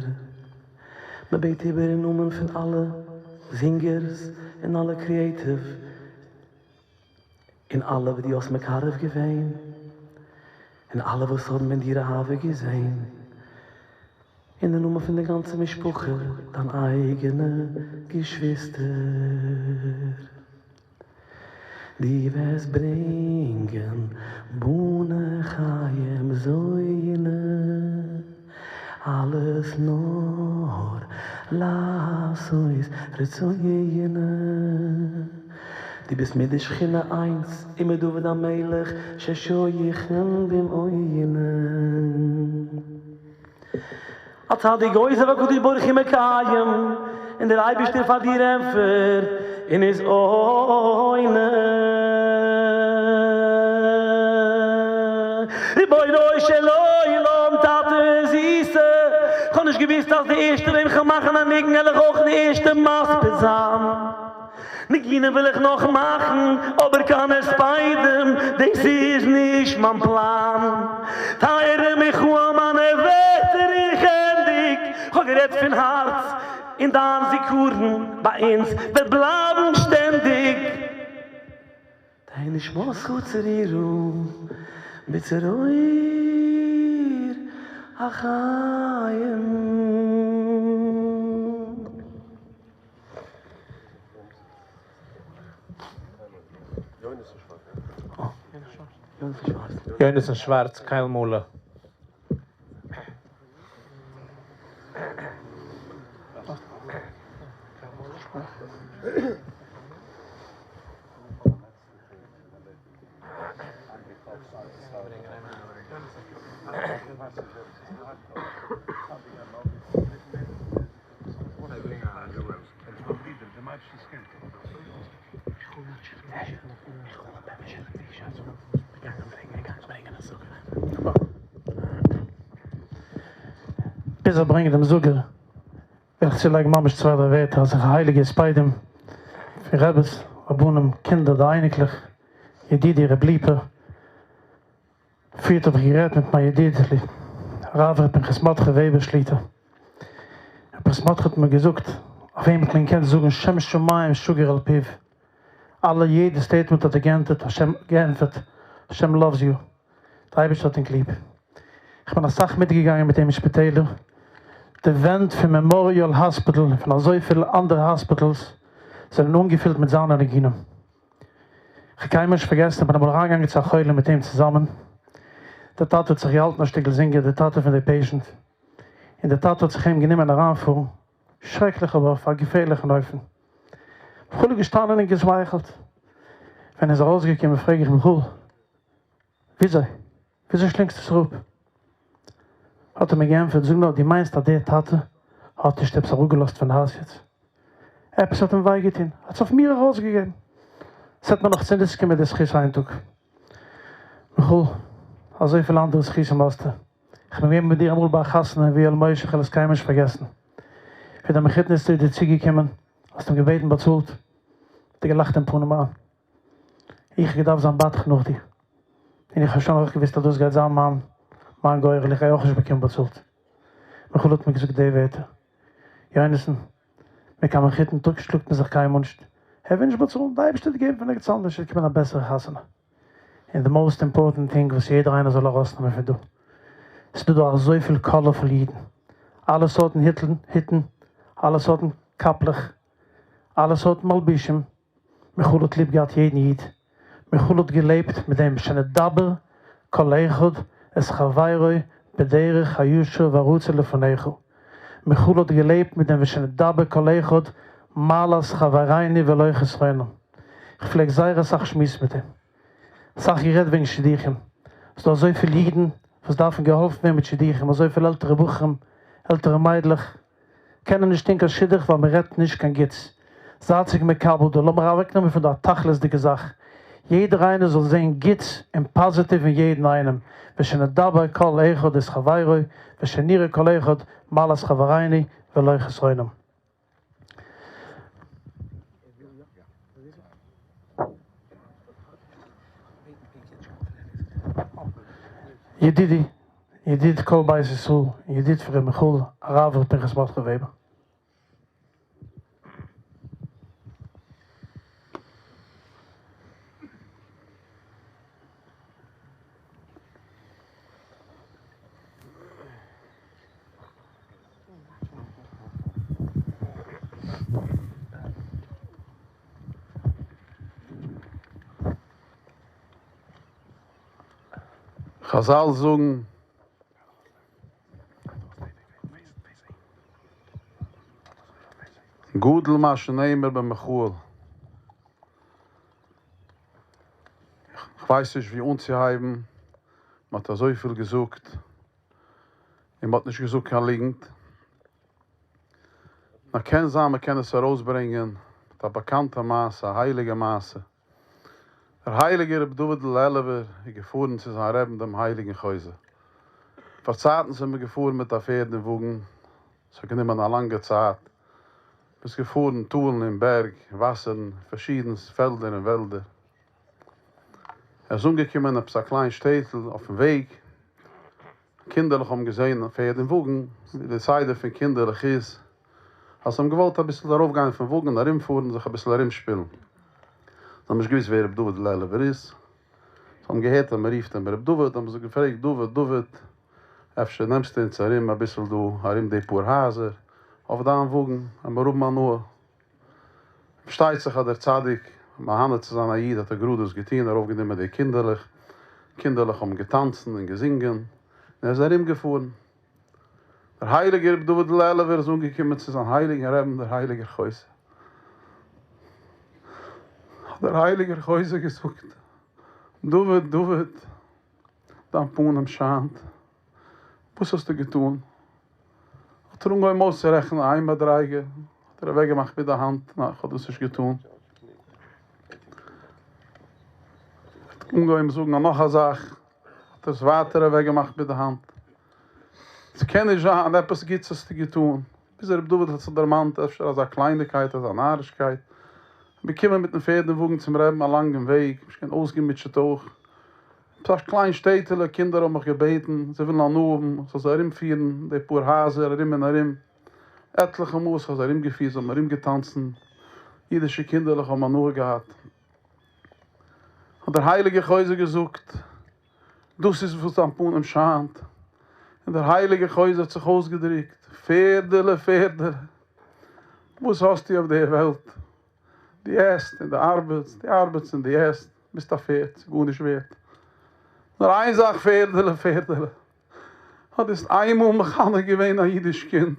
מען בעט איבער אין נאמען פון אלע זינגערס און אלע קריעטיוו און אלע וואס דו האסט מקרב געווען און אלע וואס האבן אין דיר אהבה געזען, אין די נאמען פון די גאנצע משפחה, דיין אייגענע געשוויסטער. דו וועסט ברענגען בני חיי ומזוני, אלעס נאר לעשות רצונו. דו ביסט מיט די שכינה איינס און מיט דוד המלך ששוכן במעונו. א צדיק גוזר והקדוש ברוך הוא מקיים, און דער אייבערשטער פאר דיר ענטפערט און איז עונה. רבונו של עולם, טאטע זיסע, כ'האב נישט געוואוסט אז די ערשטע וועם כ'וועל מאכן א ניגון וועל איך אויך די ערשטע מספיד זיין. ניגונים וויל איך נאך מאכן, אבער קיין הספדים, דאס איז נישט מיין פלאן. טייערע מיכאל מיינע ווערטער איך ענדיג, כ'האב גערעדט פון הארץ, און דיין זיכרון ביי אונז וועט בלייבן שטענדיג. תהא נשמתך צרורה בצרור החיים. יונתן שווארץ, קל מלא. ביז ער ברענגט דעם זאגער וועל איך צולייגן ממש צוויי דריי ווערטער אזעלכע הייליגע הספדים פון רעבעס, רבנים, קינדער, די אייניקלעך, ידידי ר' ליפא. פריערט האב איך גערעדט מיט מיין ידיד הרב ר' פנחס מרדכי וועבער שליטא. ר' פנחס מרדכי האט מיר געזאגט אויף אים האט מען געקענט זאגן שם שמים שגור על פיו. אלע יעדע סטעיטמענט האט ער געענטערט השם געענטפערט השם לאווס יו. די אייבערשטער האט ענק ליב. איך בין אסאך מיטגעגאנגען מיט אים אין שפיטעלער. די ווענט פון מעמאריעל האספיטעל און פון אזויפיל אנדערע האספיטעלס זענען אנגעפילט מיט זיינע ניגונים. כ'האב קיינמאל נישט פארגעסן, איך בין אמאל אריינגעגאנגען צו א חולה מיט אים צוזאמען, דער טאטע האט זיך געהאלטן א שטיקל זינגער, דער טאטע פון די פעישענט, און דער טאטע האט זיך אים גענומען אריינפארן, שרעקליך אבער אויף א געפערליכן אופן. מיכאל איז געשטאנען און געשמייכלט. ווען ער איז ארויסגעקומען פרעג איך מיכאל, וויאזוי? וויאזוי שלינגסטו עס אראפ? האט ער מיר געענטפערט, זאג נאר, דו מיינסט אז דער טאטע האט נישט עפעס אראפגעלאזט פון הארץ יעצט? עפעס האט אים וויי געטון, האט עס אויף מיר ארויסגעגעבן. ס'עט מיר נאך צוניץ קומען די זכות איין טאג. מיכאל, אזויפיל אנדערע זכותים האסטו. כ'בין געווען מיט דיר אמאל ביי א חתונה אין ויואל משה, כ'וועל עס קיינמאל נישט פארגעסן. ווי דער מחותן איז צו דיר צוגעקומען, האסט אים געבעטן באצאלט, האט ער געלאכט אין פנים אריין. איך האב געדארפט זיין בדחן נאך דיר, און איך האב שוין אויך געוואוסט אז דאס גייט זיין מיין מיין גורל, איך גיי אויך נישט באקומען באצאלט. מיכאל האט מיר געזאגט די ווערטער, יונתן, מיט קיין מחותן טאג שלאגט מען זיך קיינמאל נישט, ער וויל נישט באצאלן, די אייבערשטער וועט געבן פון ערגעץ אנדערש, עס וועט קומען א בעסערע חתונה. און די מאוסט אימפארטענט טינג וואס יעדער איינער זאל ארויסנעמען פון דא, ס'איז דא דא אזויפיל קאלערפול אידן, אלע סארטן היטלן, היטן, אלע סארטן קאפלעך, אלע סארטן מלבישים, מיכאל האט ליב געהאט יעדן איד, מיכאל האט געלעבט מיט דעם שנדבר כל אחד את חברו בדרך הישר והרצוי לפניך, מיכאל האט געלעבט מיט דעם ושנדבר כל אחד מעלת חברינו ולא חסרונם, איך פלעג זייער אסאך שמועסן מיט אים, אסאך גערעדט וועגן שידוכים, ס'דא אזויפיל אידן וואס דארפן געהאלפן ווערן מיט שידוכים, אזויפיל עלטערע בחורים, עלטערע מיידלעך, קענען נישט טון קיין שידוך ווייל מען רעדט נישט קיין גוטס. זייט זיך מקבל דא, לאמיר אוועקנעמען פון דא א תכלית'דיגע זאך, יעדער איינער זאל זען גוטס און פאזיטיוו אין יעדן איינעם, ושנדבר כל אחד את חברו, ושנראה כל אחד מעלת חברינו ולא חסרונם. ידידי, ידיד כל בית ישראל, ידיד פון ר' מיכאל, הרב ר' פנחס מרדכי וועבער. חזל זאגן גדול מה שנאמר במיכאל. כ'ווייס נישט ווי אנצוהייבן, מ'האט אזויפיל געזאגט און מ'האט נישט געזאגט קיין ליגנט. נאר קען זיין מ'קען עס ארויסברענגען מיט א באקאנטע מעשה, א הייליגע מעשה. דער הייליגער רבי דוד'ל לעלובער איז געפארן צו זיין רעבן דעם הייליגן חוזה. פארצייטנס איז מען געפארן מיט א פערד און וואגן, עס האט גענומען א לאנגע צייט, מען איז געפארן טאלן און בערג, וואסערן, פארשידענס פעלדער און וועלדער. ער איז אנגעקומען עפעס א קליין שטעטל אויפן וועג, קינדערלעך האבן געזען א פערד און וואגן, ווי די סדר פון קינדערלעך איז, אז זיי האבן געוואלט אביסל ארויפגיין אויפן וואגן און ארומפארן, זיך אביסל ארומשפילן. זיי האבן נישט געוואוסט ווער רבי דוד לעלובער איז. זיי האבן געהערט אז מען רופט אים רבי דוד, האבן זיי געפרעגט, דוד, דוד, אפשר נעמסטו אונז ארום אביסל דא ארום די פאר הייזער אויף דיין וואגן, עמיר האבן הנאה. פארשטייט זיך אז דער צדיק, מהנה צו זיין א איד, האט ער גראד דאס געטון, ארויפגענומען די קינדערלעך, קינדערלעך האבן געטאנצן און געזינגען, און ער איז ארומגעפארן. דער הייליגער רבי דוד לעלובער איז אנגעקומען צו זיין הייליגן רעבן דער הייליגער חוזה. האט דער הייליגער חוזה געזאגט, דוד, דוד, דיין פנים שיינט. וואס האסטו געטאן? האט ער אנגעהויבן אויסצורעכענען איין מדריגה, האט ער אוועקגעמאכט מיט די האנט, ניין איך האב דאס נישט געטאן. האט אנגעהויבן זאגן נאך א זאך, האט ער עס ווייטער אוועקגעמאכט מיט די האנט. ס'קען נישט זיין, עפעס גוטס האסטו געטאן. ביז ר' דוד האט זיך דערמאנט אפשר אזא קלייניקייט, אזא נארישקייט. געקומען מיטן פערד און וואגן צום רעבן א לאנגן וועג, נישט געווען אויסגעמוטשעט אויך. עפעס א קליין שטעטעלע, קינדער האבן מיך געבעטן, זיי ווילן הנאה האבן, איך זאל זיי ארומפירן די פאר הייזער ארום און ארום. עטליכע מאל וואס איך האב זיי ארומגעפירט, זיי האבן ארומגעטאנצן, אידישע קינדערלעך האבן הנאה געהאט. האט דער הייליגער חוזה געזאגט, דאס איז וואס דיין פנים שיינט. און דער הייליגער חוזה האט זיך אויסגעדרוקט, פערדעלע, פערדעלע, וואס האסטו אויף דער וועלט? דו עסט און דו ארבעטסט, דו ארבעטסט און דו עסט, ביסט א פערד, ס'איז גארנישט ווערט. נאר איין זאך פערדעלע, פערדעלע, אז דו האסט איינמאל מחנך געווען א אידיש קינד,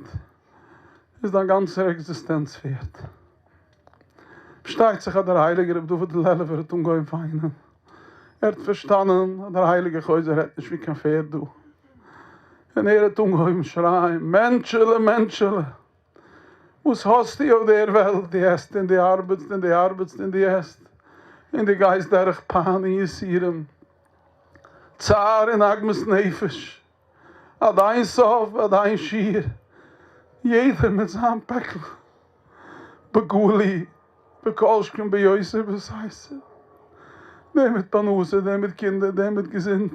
איז דיין גאנצער עקזיסטענץ ווערט. פארשטייט זיך אז דער הייליגער רבי דוד לעלובער האט אנגעהויבן וויינען, ער האט פארשטאנען אז דער הייליגער חוזה רעדט נישט פון קיין פערד דא, און ער האט אנגעהויבן שרייען, מענטשעלע, מענטשעלע, וואס האסטו אויף דער וועלט? דו עסט און דו ארבעטסט און דו ארבעטסט און דו עסט, און דו גייסט דורך פיין און יסורים, צער און עגמת נפש, עד אין סוף ועד אין שיעור, יעדער מיט זיין פעקל, בגלוי וכל שכן ביותר בסתר, דער מיט פרנסה, דער מיט קינדער, דער מיט געזונט,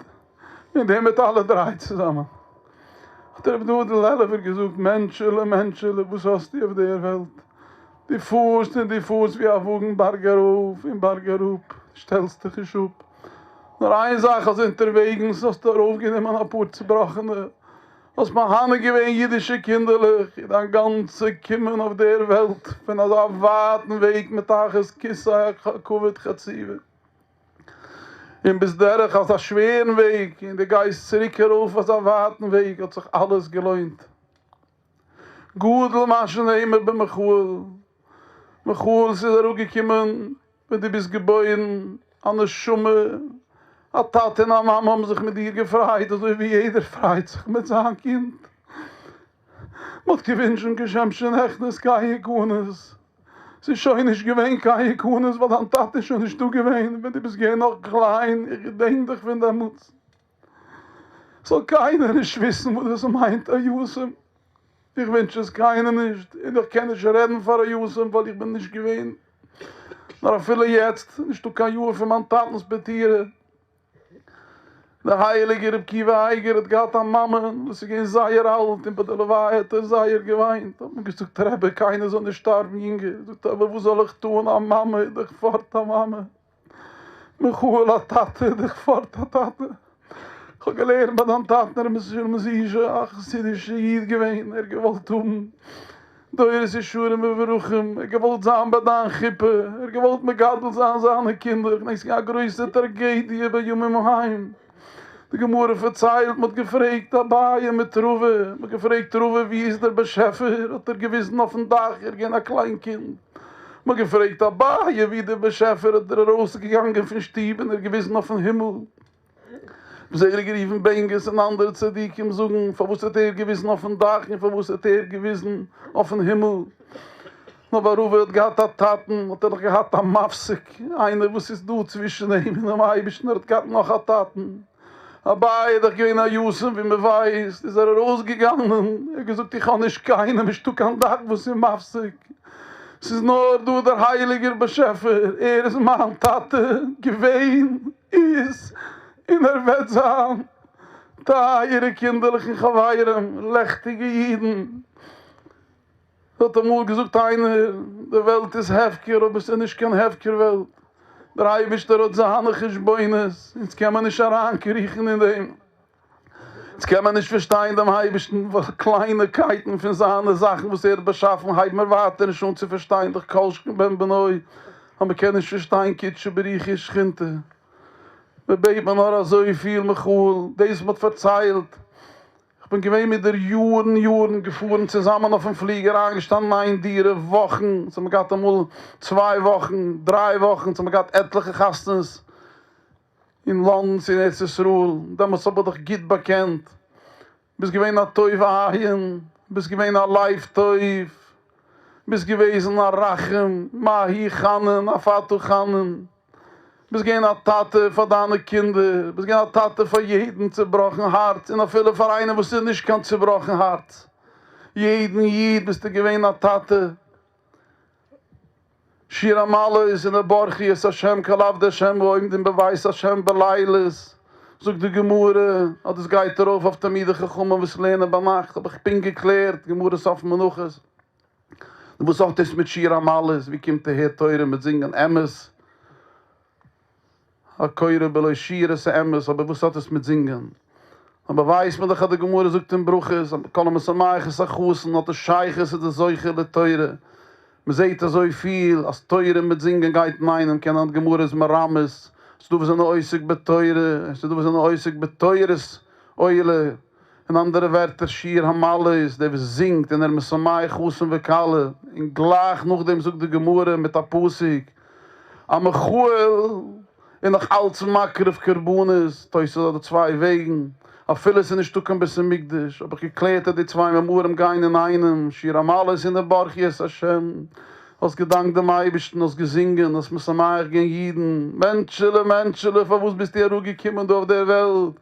און דער מיט אלע דריי צוזאמען. האט רבי דוד'ל לעלובער געזאגט, מענטשעלע, מענטשעלע, וואס האסטו אויף דער וועלט? דו פארסט און דו פארסט ווי א וואגן בארג ארויף און בארג אראפ, שטעלסט דיך נישט אפ. נאר איין זאך אז אונטערוועגנס האסטו ארויפגענומען אפאר צובראכענע, האסט מהנה געווען אידישע קינדערלעך און דיין גאנצע קומען אויף דער וועלט פון אזא ווייטן וועג מתחת כסא הכבוד חצובה און ביסט דורך אזא שווערן וועג און דו גייסט צוריק ארויף אזא ווייטן וועג האט זיך אלעס געלוינט. גדול מה שנאמר במיכאל, מיכאל ס'איז אראפגעקומען ווען דו ביסט געבוירן, א נשמה, א טאטע און א מאמע האבן זיך מיט דיר געפרייט אזוי ווי יעדער פרייט זיך מיט זיין קינד, מען האט געווינטשן כשם שנכנס כן יכנס, ס'איז שוין נישט געווען קיין יכנס ווייל דיין טאטע איז שוין נישטא געווען ווען דו ביסט געווען נאך קליין, איך געדענק דיך פון דעמאלטס. זאל קיינער נישט וויסן וואס דאס מיינט א יתום, איך ווינטש עס קיינעם נישט, און איך קען נישט רעדן פאר א יתום ווייל איך בין נישט געווען, נאר אפילו יעצט, נישטא קיין יאר פון מיין טאטנ'ס פטירה, דער הייליגער רבי עקיבא אייגער האט געהאט א מאמע וואס איז געווען זייער אלט און ביי די לוויה האט ער זייער געוויינט, האט מען געזאגט רבי קיינער זאל נישט שטארבן יונגער, זאגט ער אבער וואס זאל איך טון א מאמע איז דאך פארט א מאמע. מיכאל א טאטע איז דאך פארט א טאטע. כ'האב געלערנט ביי דיין טאטן ר' משולם זישע, א חסידישע איד געווען, ער האט געוואלט האבן דורות ישרים מבורכים, ער האט געוואלט זיין ביי דיין חופה, ער האט געוואלט מגדל זיין זיינע קינדער, כ'דענק ס'איז געווען א גרויסע טראגעדיע בימים ההם. די גמרא פארציילט, מ'האט געפרעגט אביי מיט רבא, מ'האט געפרעגט רבא ווי איז דער באשעפער, האט ער געוויזן אויפן דאך, ער איז געווען א קליין קינד, מ'האט געפרעגט אביי ווי דער באשעפער, האט ער ארויסגעגאנגען פון שטוב און ער האט געוויזן אויפן הימל. רבי זעליג ראובן בענגיס און אנדערע צדיקים זאגן, פארוואס האט ער געוויזן אויפן דאך און פארוואס האט ער געוויזן אויפן הימל? נאר ווייל רבא האט געהאט א טאטן האט ער נאך געהאט א מפסיק, איינער וואס איז דא צווישן אים און דעם אייבערשטן, ער האט געהאט נאך א טאטן. אביי איז דאך געווען א יתום ווי מען ווייסט, איז ער ארויסגעגאנגען, ער האט געזאגט איך האב נישט קיינעם, נישטא קיין דאך וואס איז מפסיק, ס'איז נאר דא דער הייליגער באשעפער, ער איז מיין טאטע געווען, איז, און ער וועט זיין. טייערע קינדערלעך און חברים, לעכטיגע אידן. האט אמאל געזאגט איינער, די וועלט איז הפקר, אבער ס'איז נישט קיין הפקר וועלט, דער אייבערשטער האט זיינע חשבונות, אונז קען מען נישט אריינקריכן אין דעם, אונז קען מען נישט פארשטיין דעם אייבערשטן, ווייל קלייניקייטן פון זיינע זאכן וואס ער האט באשאפן הייבן מיר ווייטער נישט אן צו פארשטיין, דאך כל שכן בן בנו, אז מען קען נישט פארשטיין קודשא בריך הוא ושכינתיה, מען בעט מען נאר אזויפיל מיכאל, דאס מען האט פארציילט. כ'בין געווען מיט דיר יארן יארן, געפארן צוזאמען אויפן פליגער, איינגעשטאנען אין איין דירה וואכן, אונז האבן געהאט אמאל צוויי וואכן, דריי וואכן, אונז האבן געהאט עטליכע חתונות אין לאנדאן צו אין ארץ ישראל, דעמאלטס האב איך דיך גוט באקענט. ביסט געווען א טוב עין, ביסט געווען א לב טוב, ביסט געוועזן א רחום, מה הוא חנון אף אתה חנון, ביסט געווען א טאטע פאר דיינע קינדער, ביסט געווען א טאטע פאר יעדן צובראכן הארץ, און אפילו פאר איינעם וואס איז נישט קיין צובראכן הארץ, יעדן איד ביסטו געווען א טאטע. שיר המעלות און ברכו את ה' כל עבדי ה' העומדים בבית ה' בלילות, זאגט די גמרא אז דאס גייט ארויף אויף תלמידי חכמים וואס לערנען ביינאכט, האב איך פונקט געקלערט, גמרא סוף מנחות, נו וואס האט דאס מיט שיר המעלות, ווי קומט אהער תורה מיט זינגען, אמת, הקורא בלא שירה ס'אמת, אבער וואס האט עס מיט זינגען? אבער ווייסט מען דאך אז די גמרא זאגט אין ברכות אז כל המשמח את החתן האט עס שייכות איז די זוכה לתורה, מ'זעהט אזוי פיל אז תורה מיט זינגען גייט אינאיינעם, קען זיין די גמרא איז מרמז, ס'דא וואס זענען עוסק בתורה, און ס'דא וואס זענען עוסק בתורת עולה. אין אנדערע ווערטער שיר המעלות, דער וואס זינגט און ער משמח חתן וכלה, און גלייך נאכדעם זאגט די גמרא מיט א פסוק א מיכאל איז נאך אלץ מקריב קרבנות, תוס' האט דא צוויי וועגן, אפילו עס איז נישטא קיין בית המקדש, האב איך געקלערט אז די צוויי מאמרים גייען אינאיינעם, שיר המעלות און ברכו את השם, האסט געדאנקט דעם אייבערשטן, האסט געזינגען, האסט משמח געווען אידן, מענטשעלע מענטשעלע פארוואס ביסטו אראפגעקומען דא אויף דער וועלט,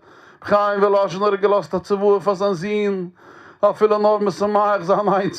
ר' חיים וואלאזשינער האט געלאזט א צוואה פאר זיין זון, אפילו נאר משמח זיין איינס.